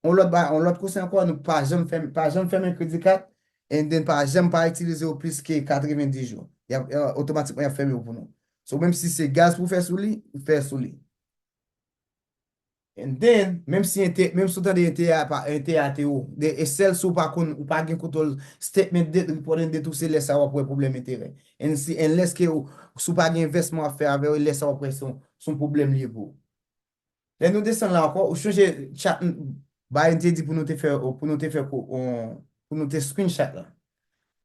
On lòt ba, on lòt kote ankò, nou pa janm fèmen, pa janm fèmen kredi kat, and then pa janm pa itilize yo plis ke katrevenndis jou. Y ap, euh, otomatikman, y ap fèmen yo pou nou. So, menm si se gaz pou fè sou li, ou fè sou li. And then, menm si ente-, menm si w tande enterè a pa, enterè a te wo, de, e sèl si w pa konn, ou pa gen kontwòl statement debt, report and debt ou, se lè sa w ap wè pwoblèm enterè. And si, unless ke ou, si w pa gen envèsman w ap fè avè yo, lè sa w ap wè se yon, se yon pwoblèm li ye pou ou. Lè nou desann la ankò, ou chonje chat, bagay n te di pou nou te fè, pou nou te fè ko-, on, pou nou te screenshot la.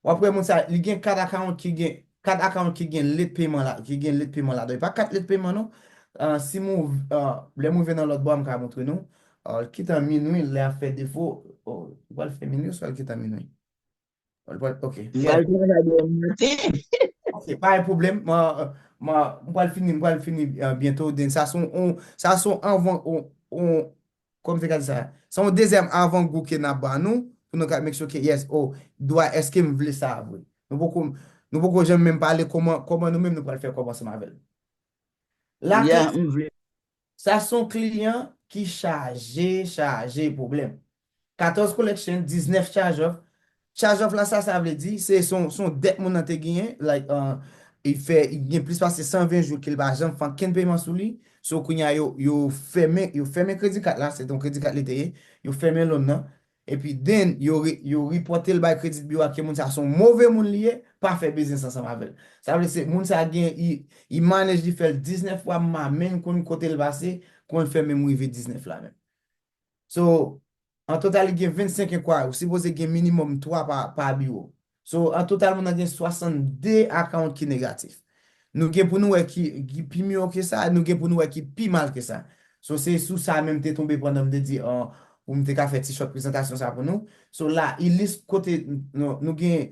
W ap wè moun sa, li gen kat account ki gen, kat account ki gen late payment la, ki gen late payment ladan. E pa kat late payment non. Ah, si mou, ah, lè m rive nan lòt bò a, m ka montre nou. Ah, l kite an minwi, lè a fè defo, oh, ou pral fè minwi, swa l kite an minwi. Ou pral, ok. M pral travay demen maten. Ok, pa gen pwoblèm. Mwen, mwen, m pral fini, m pral fini, euh, byento. Den, sa se yon, yon, sa se yon anvan, yon, yon, kòman te ka di sa? Se yon dezyèm avangou ke n ap ba nou, pou nou ka make sure ke, yes, oh, dwa, èske m vle sa vre? Nou poko, nou poko janm menm pale kòman, kòman nou menm nou pral fè kòb ansanm avè l. La, yeah, m vle. Sa se yon kliyan ki chaje, chaje pwoblèm. Katòz collection, diznèf charge off. Charge off la, sa, sa vle di, se, se yon, se yon dèt moun nan te genyen, like, uh, li fè, li gen plis pase san ven jou ke li pa janm fè ankenn peman sou li. So, kounye a, yo, yo fèmen, yo fèmen kredi kat la, se te yon kredi kat li te ye. Yo fèmen loan nan. Epi then, yo re-, yo repòte l bay credit bureau a ke moun sa se yon move moun li ye, pa fè biznis ansanm avè l. Sa vle se moun sa gen, i, i manage li fè l diznèf fwa, m pa menm konn kote l pase, kòman l fè menm rive diznèf la menm. So, an total, li gen vennsenk enkwayè, ou sipoze gen minimòm twa pa, pa biwo. So, an total, moun nan gen swasannde account ki negatif. Nou gen pou nou wè ki, ki pi miyò ke sa, nou gen pou nou wè ki pi mal ke sa. So, se sou sa menm te tonbe pandan m te di, ah, pou m te ka fè ti short prezantasyon sa pou nou. So, la, i lis kote nou, nou gen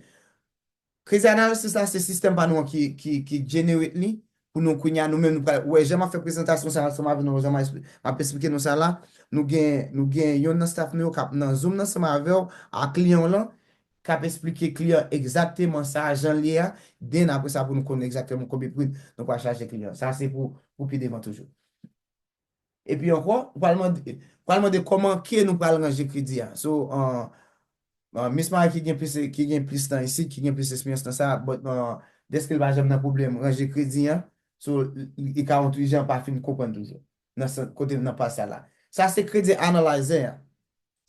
credit analysis la, se sistèm pa nou an ki, ki, ki generate li. Pou nou, kounye a, nou menm, nou pral wè jan m ap fè prezantasyon sa ansanm avè nou, jan m ap espli-, m ap esplike nou sa la. Nou gen, nou gen yonn nan staff nou yo k ap nan Zoom nan ansanm avè w, a kliyan w lan. k ap esplike kliyan egzakteman sa jan l ye a, then apre sa pou nou konn egzakteman konbyen pri nou pral chaje kliyan. Sa se pou, pou pi devan toujou. Epi ankò, ou pral mande, pral mande kòman ke nou pral ranje kredi a. So, uh, uh, Miss Marie ki gen plis, ki gen plis tan isit, ki gen plis esperyans nan sa, but, uh, dèske l pa janm nan pwoblèm ranje kredi an, so, li, li ka yon ti jan pa fin konprann toujou. Nan sans, kote nan paj sa la. Sa se kredi analyzer an.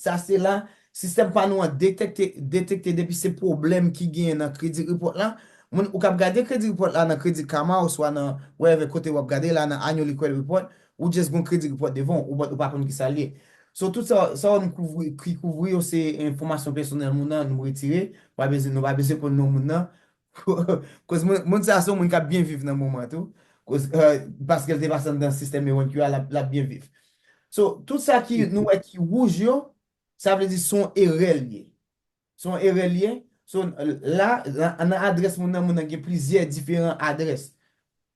Sa se la, sistèm pa nou an detekte, detekte depi se pwoblèm ki genyen nan kredi report la. Moun, ou k ap gade kredi report la nan Credit Karma oswa nan wherever kote w ap gade la nan annual credit report, ou just gon kredi report devan w, but ou pa konn ki sa l ye. So, tout sa, sa nou kouvri, ki kouvri yo, se enfòmasyon pèsonèl moun nan, nou retire, pa bezwen, nou pa bezwen konn non moun nan. Koz moun, moun sa se yon moun k ap byen viv nan moman tou. Koz, euh, paske l te pase anndan sistèm A one Q a, l ap, l ap byen viv. So, tout sa ki nou wè ki wouj yo, sa vle di se yon erè l ye. Se yon erè l ye. So, la, la, nan adrès moun nan, moun nan gen plizyè diferan adrès.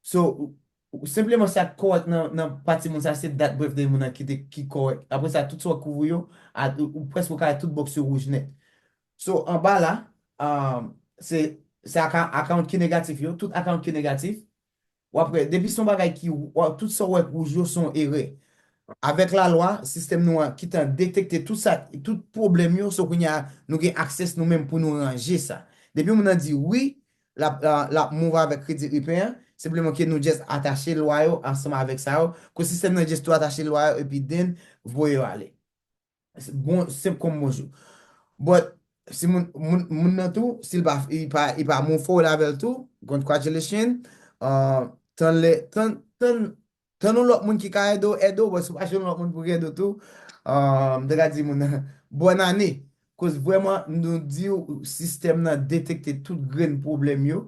So, ou, ou, senpleman sa k kòrèk nan, nan pati moun sa, se dat birthday moun nan ki te, ki kòrèk. Apre sa, tout sa w kouvri yo, a, ou, ou prèske ka wè tout bòks yo wouj nèt. So, anba la, um, se, se aka-, account ki negatif yo, tout account ki negatif. W ap wè, depi se yon bagay ki, w ap, tout sa w wè k wouj yo se yon erè. Avèk lalwa, sistèm nou an ki t an detekte tout sa, tout pwoblèm yo, so kounye a, nou gen access nou menm pou nou ranje sa. Depi moun nan di wi, l ap, l ap, l ap move avèk kredi repè an, senpleman ke nou just atache lwa yo ansanm avèk sa yo, ke sistèm nan just tou atache lwa yo, epi then, voye yo ale. Bon, senp kòm bonjou. But, si moun, moun, moun nan tou, si l pa, li pa, li pa move forward avè l tou, congratulations. Uh, tann lè, tann, tann, tann yon lòt moun ki ka ede w, ede w, but si w pa jwenn yon lòt moun pou ede w tou, uh, m te ka di moun nan, bòn ane. Koz vrèman, nou di w, sistèm nan detekte tout grenn pwoblèm yo.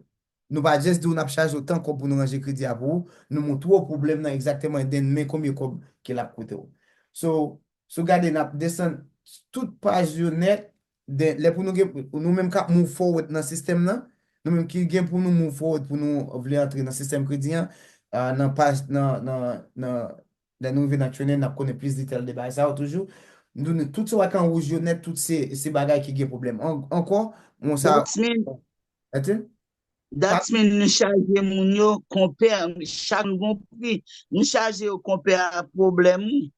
Nou pa just di w n ap chaje w tan kòb pou nou ranje kredi a pou ou. Nou montre w pwoblèm nan egzakteman, then men konbyen kòb ke l ap koute w. So, si w gade, n ap desann tout paj yo nèt, then lè pou nou gen, nou menm k ap move forward nan sistèm nan, nou menm ki gen pou nou move forward pou nou vle antre nan sistèm kredi an, ah, nan paj, nan, nan, nan, lè nou rive nan training, n ap konnen plis detay de bagay sa yo toujou. Nou, nou, tout sa w wè k an wouj yo nèt, tout se, se bagay ki gen pwoblèm. An-, ankò, bon, sa. That's mean, Ete? That's mean nou chaje moun yo konpè, chak moun gon pri. Nou chaje yo konpè a pwoblèm ou.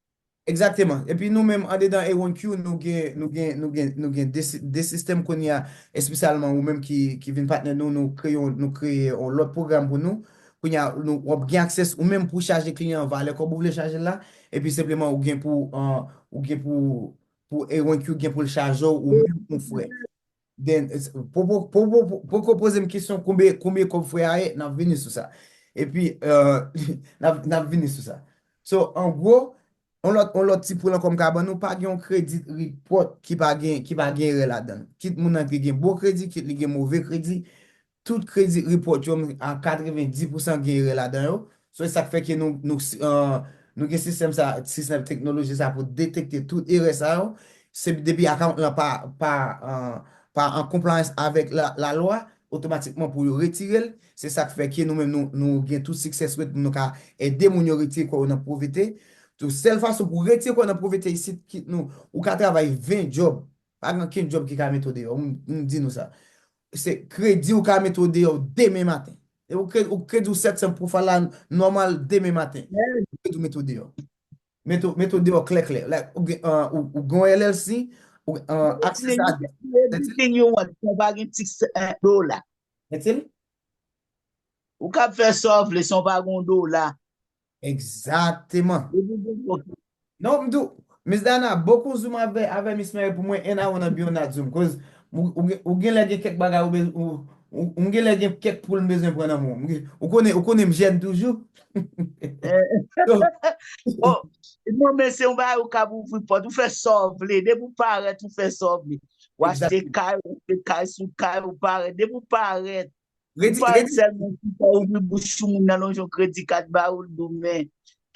Egzakteman. Epi nou menm andedan A one Q, nou gen, nou gen, nou gen, nou gen de, si- de sistèm kounye a, espesyalman ou menm ki, ki vin patnè nou, nou kreye, yon- nou kreye yon lòt pwogram pou nou. Kounye a, nou, w ap gen aksès ou menm pou chaje kliyan an valè kòb ou vle chaje l la. Epi senpleman ou gen pou, uh, ou gen pou, pou A one Q gen pou l chaje w ou menm ou frè. Then, it's- po- po- po- po- po- poko poze m kesyon konbyen, konbyen kòb frè a ye, n ap vini sou sa. Epi, euh, n ap, n ap vini sou sa. So, an gwo, yon lòt, yon lòt ti pwen ankò m ka ban nou, pa gen yon credit report ki pa gen, ki pa gen erè ladan l. Kit moun nan te gen bon kredi, kit li gen move kredi, tout credit report yo a katrevenndis pousan gen erè ladan yo. So, e sa k fè ke nou, nou, euh, nou gen sistèm sa, sistèm teknoloji sa pou detekte tout erè sa yo. Se depi account lan pa, pa, euh, pa an compliance avèk la, lalwa, otomatikman pou yo retire l. Se sa k fè ke nou menm nou, nou gen tout success rate pou nou ka ede moun yo retire kò yo nan povrete. Tou sèl fason pou retire kò nan povrete isit, kit nou, ou ka travay ven djòb. Pa gen okenn djòb ki ka mete w deyò. M, m di nou sa. Se kredi ou ka mete w deyò demen maten. E ou kredi, ou kredi w sèt san pou fè la nòmal demen maten. Kredi ou mete w deyò. Mete w, mete w deyò klè klè. Like, ou gen, uh, ou, ou gen yon L L C, ou, uh, aksè sa. Anything you want, san pa gen ti sen dola. Mete l? Ou kab fè sa w vle san w pa gen yon dola. Egzakteman. Depi w gen kòb. Non, m di w, Miss Diana, bokou zoom avè, avè Miss Mary pou mwen, and I wanna be on that zoom. Cause ou, ou, gen- ou gen lè gen kèk bagay, ou, bez- ou, ou, ou gen lè gen kèk poul m bezwen pran nan men w. M gen- Ou konnen, ou konnen m jèn toujou. So, Oh, non, men se yon bagay ou kab ouvri pòt, ou fè sa w vle. Depi w parèt, ou fè sa w vle. W achte kay, w achte kay sou kay, ou parèt. Depi w parèt, Redi, ou pa redi. Sèlman chita ouvri bouch ou moun nan lonje yon kredi kat ba ou l di w men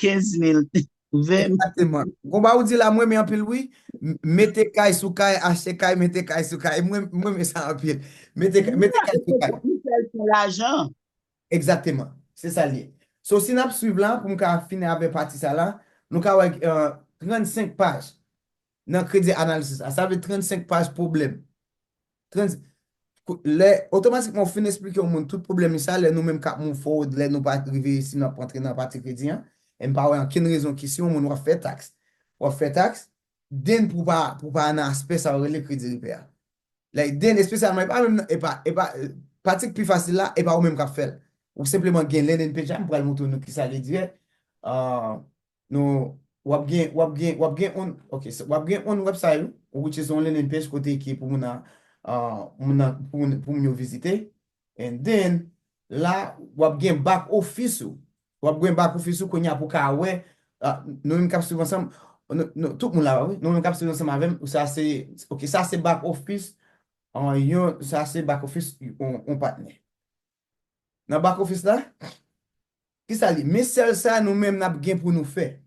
kenz mil, ven mil. Egzakteman. Konba ou di la, mwen renmen anpil wi. M- Mete kay sou kay, achte kay, mete kay sou kay. Mwen, mwen renmen sa anpil. Mete, mete kay sou kay. Ou fè l pou lajan. Egzakteman. Se sa l ye. So, si n ap swiv la, pou m ka fini avè pati sa la, nou ka wè uh, trannsenk paj nan kredi analysis la. Sa vle trannsenk paj pwoblèm. Trans, lè, otomatikman, ou fin eksplike yon moun tout pwoblèm li sa, lè nou menm k ap move forward, lè nou pa rive reyisi, n ap rantre nan pati kredi an, e m pa wè ankenn rezon ki si yon moun w ap fè taks, w ap fè taks, then pou pa, pou pa nan aspè sa yo rele kredi repè a. Like, then, espesyalman, e pa menm, e pa, e pa, pratik pi fasil la, e pa ou menm k ap fè l. Ou senpleman gen landing page la, m pral montre nou kisa li dirèk. Ah, nou, w ap gen, w ap gen, w ap gen on, ok, so, w ap gen on website ou, which is on landing page kote ki pou moun nan, ah, moun nan, pou moun, pou moun yo vizite. And then, la, w ap gen back office ou. W ap gen back office ou kounye a pou ka wè, ah, nou menm k ap swiv ansanm, nou, nou, tout moun la, wi, nou menm k ap swiv ansanm avè m, sa se, ok, sa se back office, ah, yon, sa se back office, on, on patnè. Nan back office la, kisa li? Men sèl sa nou menm n ap gen pou nou fè.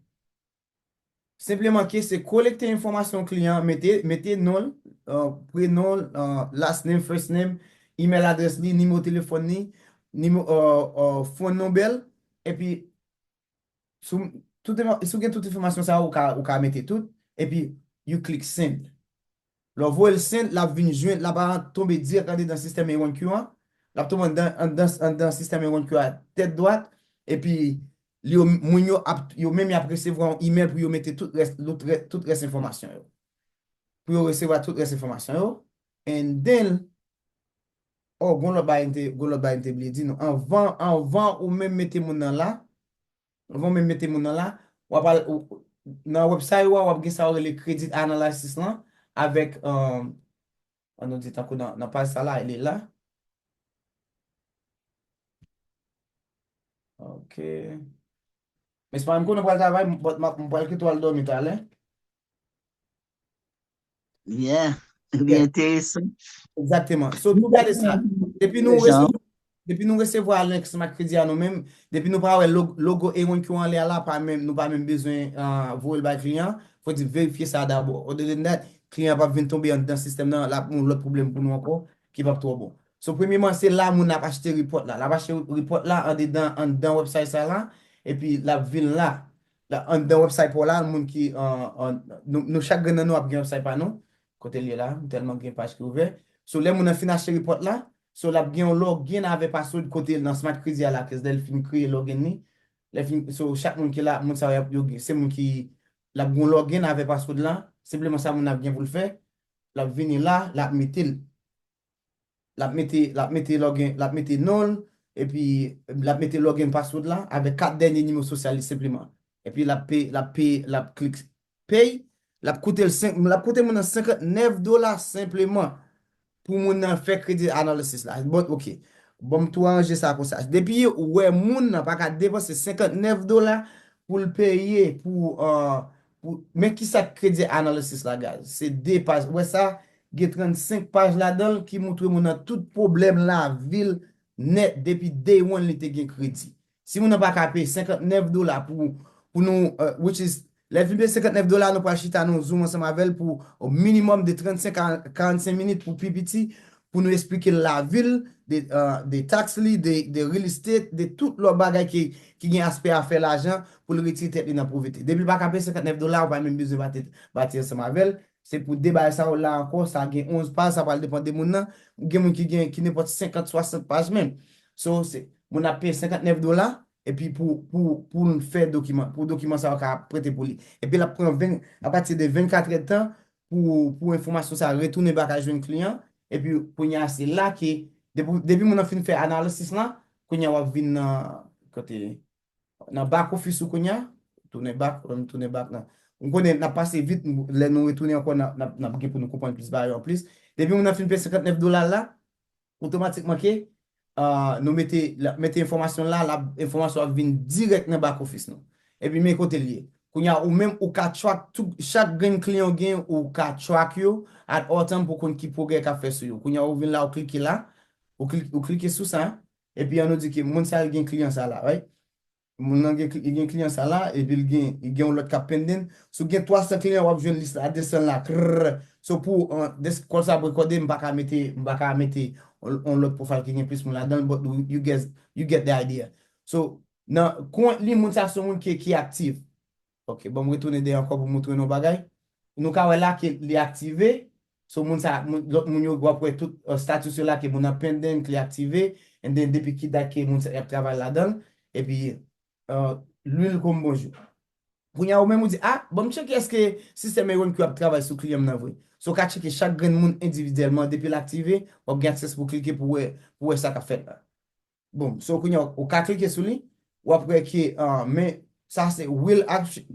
Senpleman ke se kolekte enfòmasyon kliyan, mete, mete non l, uh, prenon l, uh, last name, first name, email adrès li, nimewo telefòn li, nimewo, uh, uh, phone number l, epi si w, tout, si w gen tout enfòmasyon sa yo, ou ka, ou ka mete tout, epi you click send. Lè w voye l send, l ap vin jwenn, l ap tonbe dirèk andedan sistèm A one Q an. L ap tonbe anndan, anndan, anndan sistèm A one Q a tèt dwat. Epi, li yo, moun yo ap, yo menm y ap resevwa yon email pou yo mete tout rès, tout rès, tout rès enfòmasyon yo. Pou yo resevwa tout rès enfòmasyon yo. And then, oh, gon lòt bagay m te, gon lòt bagay m te bliye di nou. Anvan, anvan ou menm mete moun nan la, Anvan w menm mete moun nan la, w ap al, ou, nan website ou a, w ap gen sa yo rele credit analysis lan, avèk, um, an nou di tankou nan, nan paj sa la, li la. Ok. Mesye pa m konnen pral travay, m, m, m pral kite w al dòmi talè. Yeah, li enteresan. Egzakteman. So, nou gade sa. Depi nou resevwa, depi nou resevwa link Smart Credit a nou menm, depi nou pa wè logo A one Q anlè a la, pa menm, nou pa menm bezwen uh, voye l bay kliyan. Fò di verifye sa dabò. Other than that, kliyan p ap vin tonbe anndan sistèm nan, l ap yon lòt pwoblèm pou nou ankò, ki p ap twò bon. So, premyeman, se la moun ap achte report la. L ap achte report la andedan, anndan website sa la, epi l ap vin la. La, anndan website pa w la, moun ki, uh, uh, nou, nou chak grenn nan nou ap gen website pa nou. Kote l ye la, m tèlman gen paj ki ouvè. So, lè moun nan fin achte report la, so, l ap gen yon login avè password kote nan Smart Credit a la, ke lè l fin kreye login li. Lè fin, so, chak moun ki la, moun sa yo, yo, se moun ki, l ap gen yon login avè password la, senpleman sa moun nan ap gen pou l fè, l ap vini la, l ap mete l. L ap mete, l ap mete login, l ap mete non l, epi l ap mete login password la avèk kat dènye nimewo sosyal li senpleman. Epi l ap peye, l ap peye, l ap klik pay, l ap koute l senk, l ap koute moun nan senkant nèf dola senpleman pou moun nan fè credit analysis la. Bon, ok. Bon, m tou aranje sa konsa. Depi ou wè moun nan pa ka depanse senkant nèf dola pou l peye pou, uh, pou, men kisa k credit analysis la, guys? Se de paj. Ou wè sa? Gen trannsenk paj ladan l ki moutre moun nan tout pwoblèm lavi l nèt depi day one li te gen kredi. Si moun nan pa ka peye senkant nèf dola pou, pou nou, uh, which is, lè l fin peye senkant nèf dola, nou pral chita nou Zoom ansanm avè l pou o minimòm de trannsenk a karannsenk minit pou pi piti, pou nou esplike l lavi l, de, uh, de taks li, de, de real estate, de tout lòt bagay ki, ki gen aspè afè lajan pou l retire tèt li nan povrete. Depi l pa ka peye senkant nèf dola, ou pa menm bezwen bati, bati ansanm avè l. Se pou de bagay sa yo la ankò, sa gen onz paj, sa pral depann de moun nan. Gen moun ki gen, ki nenpòt senkant, swasant paj menm. So, se, moun ap peye senkant nèf dola, epi pou, pou, pou l fè dokiman, pou dokiman sa yo ka prete pou li. Epi l ap pran ven, apati de vennkat èdtan pou, pou enfòmasyon sa retounen bak al jwenn kliyan. Epi kounye a se la ke, depi, depi moun nan fin fè analysis lan, kounye a w ap vin nan, kote, nan back office ou kounye a, tounen back, tounen back nan. M konnen n ap pase vit, lè nou retounen ankò, n ap, n ap, n ap gen pou nou konprann plis bagay yo anplis. Depi moun nan fin peye senkant nèf dola la, otomatikman ke, uh, nou mete, l ap mete enfòmasyon la, l ap, enfòmasyon ap vin dirèk nan back office nou. Epi men kote l ye. Kounye a ou menm ou ka track tout, chak grenn kliyan w gen, ou ka track yo at all time pou konn ki pwogrè k ap fè sou yo. Kounye a ou vin la, ou klike la, ou klike, ou klike sou sa, epi an nou di ke moun sa l gen kliyan sa la, right? Moun nan gen, gen kliyan sa la, epi l gen, li gen yon lòt k ap pending. Si w gen twa san kliyan, w ap jwenn lis la desann la. Krrr. So pou, uh, des, kòb sa ap rekòde, m pa ka mete, m pa ka mete on, on lòt profile ki gen plis moun ladan l, but you get, you get the idea. So, nan, kont li, moun sa se yon moun ki, ki aktif. Ok, bon, m retounen dèyè ankò pou montre nou yon bagay. Nou ka wè la ke li aktive. So, moun sa, moun, lòt moun yo, w ap wè tout uh, status yo la ke moun nan pending, ke li aktive, and then depi ki dat ke moun sa ap travay ladan l, epi uh, lwil kon bonjou. Kounye a ou menm ou di, ah, bon, m tcheke èske sistèm A one Q ap travay sou kliyan m nan vre. So, w ka tcheke chak grenn moun endividyèlman, depi l aktive, w ap gen aksès pou klike pou wè, pou wè sa k ap fèt la. Bon, so kounye a ou ka klike sou li, w ap wè ke uh, men sa se will action.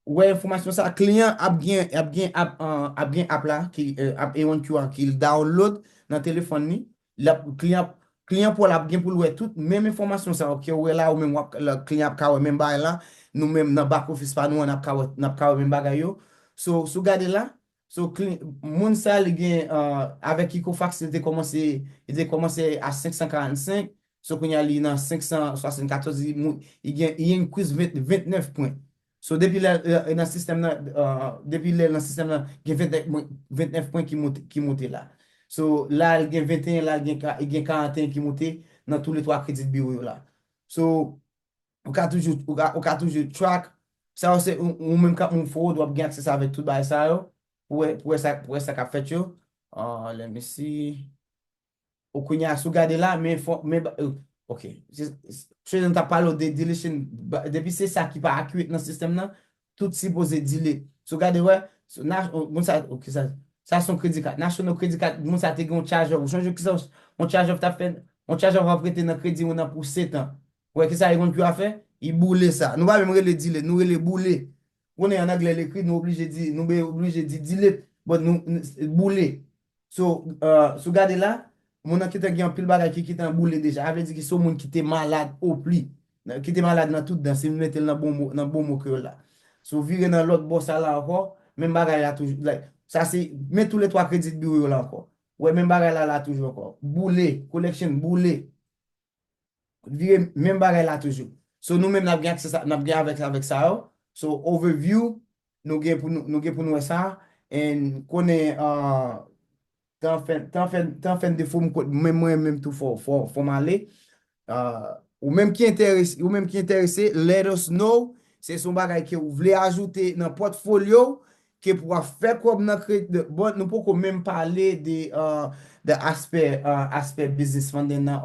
Ou wè enfòmasyon sa, kliyan ap gen ap gen ap, uh, ap gen app la ki uh, app A one Q a ki l download nan telefòn li. L ap kliyan kliyan pou l ap gen pou l wè tout menm enfòmasyon sa yo ke ou wè la, ou menm w ap la, kliyan ap ka wè menm bagay la. Nou menm nan back office pa nou an n ap ka wè n ap ka wè menm bagay yo. So, si w gade la, so, moun sa li gen uh, avèk Equifax li te kòmanse li te kòmanse a senk san karant senk. So kounye a li nan senk san swasann katòz, li, li gen li increase vennèf pwen. So depi lè nan sistèm nan uh, depi lè nan sistèm nan gen vennèf pwen ki monte ki monte la. So la li gen venteyen, la li gen karanteyen ki monte nan tou le twa credit bureau yo la. So ou ka toujou ou ka, ou ka toujou track sa yo se ou menm k ap move forward w ap gen aksès avèk tout bagay sa yo. Pou wè pou wè sa pou wè sa k ap fèt yo. Uh, let me see. Ou kounye a si w gade la men fò men ok. Prezidan t ap pale w de deletion. Depi se sa ki pa accurate nan sistèm nan, tout sipoze delete. Si w gade wè moun sa ok sa sa se yon credit card, national credit card, moun sa te gen yon charge off. Ou sonje kisa yon charge off t ap fè? Yon charge off ap rete nan kredi ou nan pou sèt an. Ou wè kisa li konn pou a fè? Li boule sa. Nou pa menm rele delete, nou rele boule. Konnen an anglè l ekri, nou oblije di nou oblije di delete, but nou boule. So, uh, si w gade la, moun nan kitan gen anpil bagay ki kitan boule deja. A vle di ki se yon moun ki te malad opli, ki te malad nan tout dan, si m mete l nan bon mo, nan bon mo kreyòl la. Si w vire nan lòt bò sa la ankò, menm bagay la toujou. Like, sa se, men tou le twa credit bureau yo la ankò. Ou wè menm bagay la la toujou ankò. Boule, collection, boule. Vire menm bagay la toujou. So nou menm n ap gen aksè sa, n ap gen avèk avèk sa yo. So overview, nou gen pou nou, nou gen pou nou wè sa. And konnen uh, tan fè tan fè tan fè n defo m kot menm mwen menm tou fò fò fò m ale. Uh, ou menm ki enterese, ou menm ki enterese, let us know. Se son bagay ke ou vle ajoute nan pòtfolyo ke pou ap fè kòb nan kredi. Bon, nou poko menm pale de uh, de aspè uh, aspè business funding nan.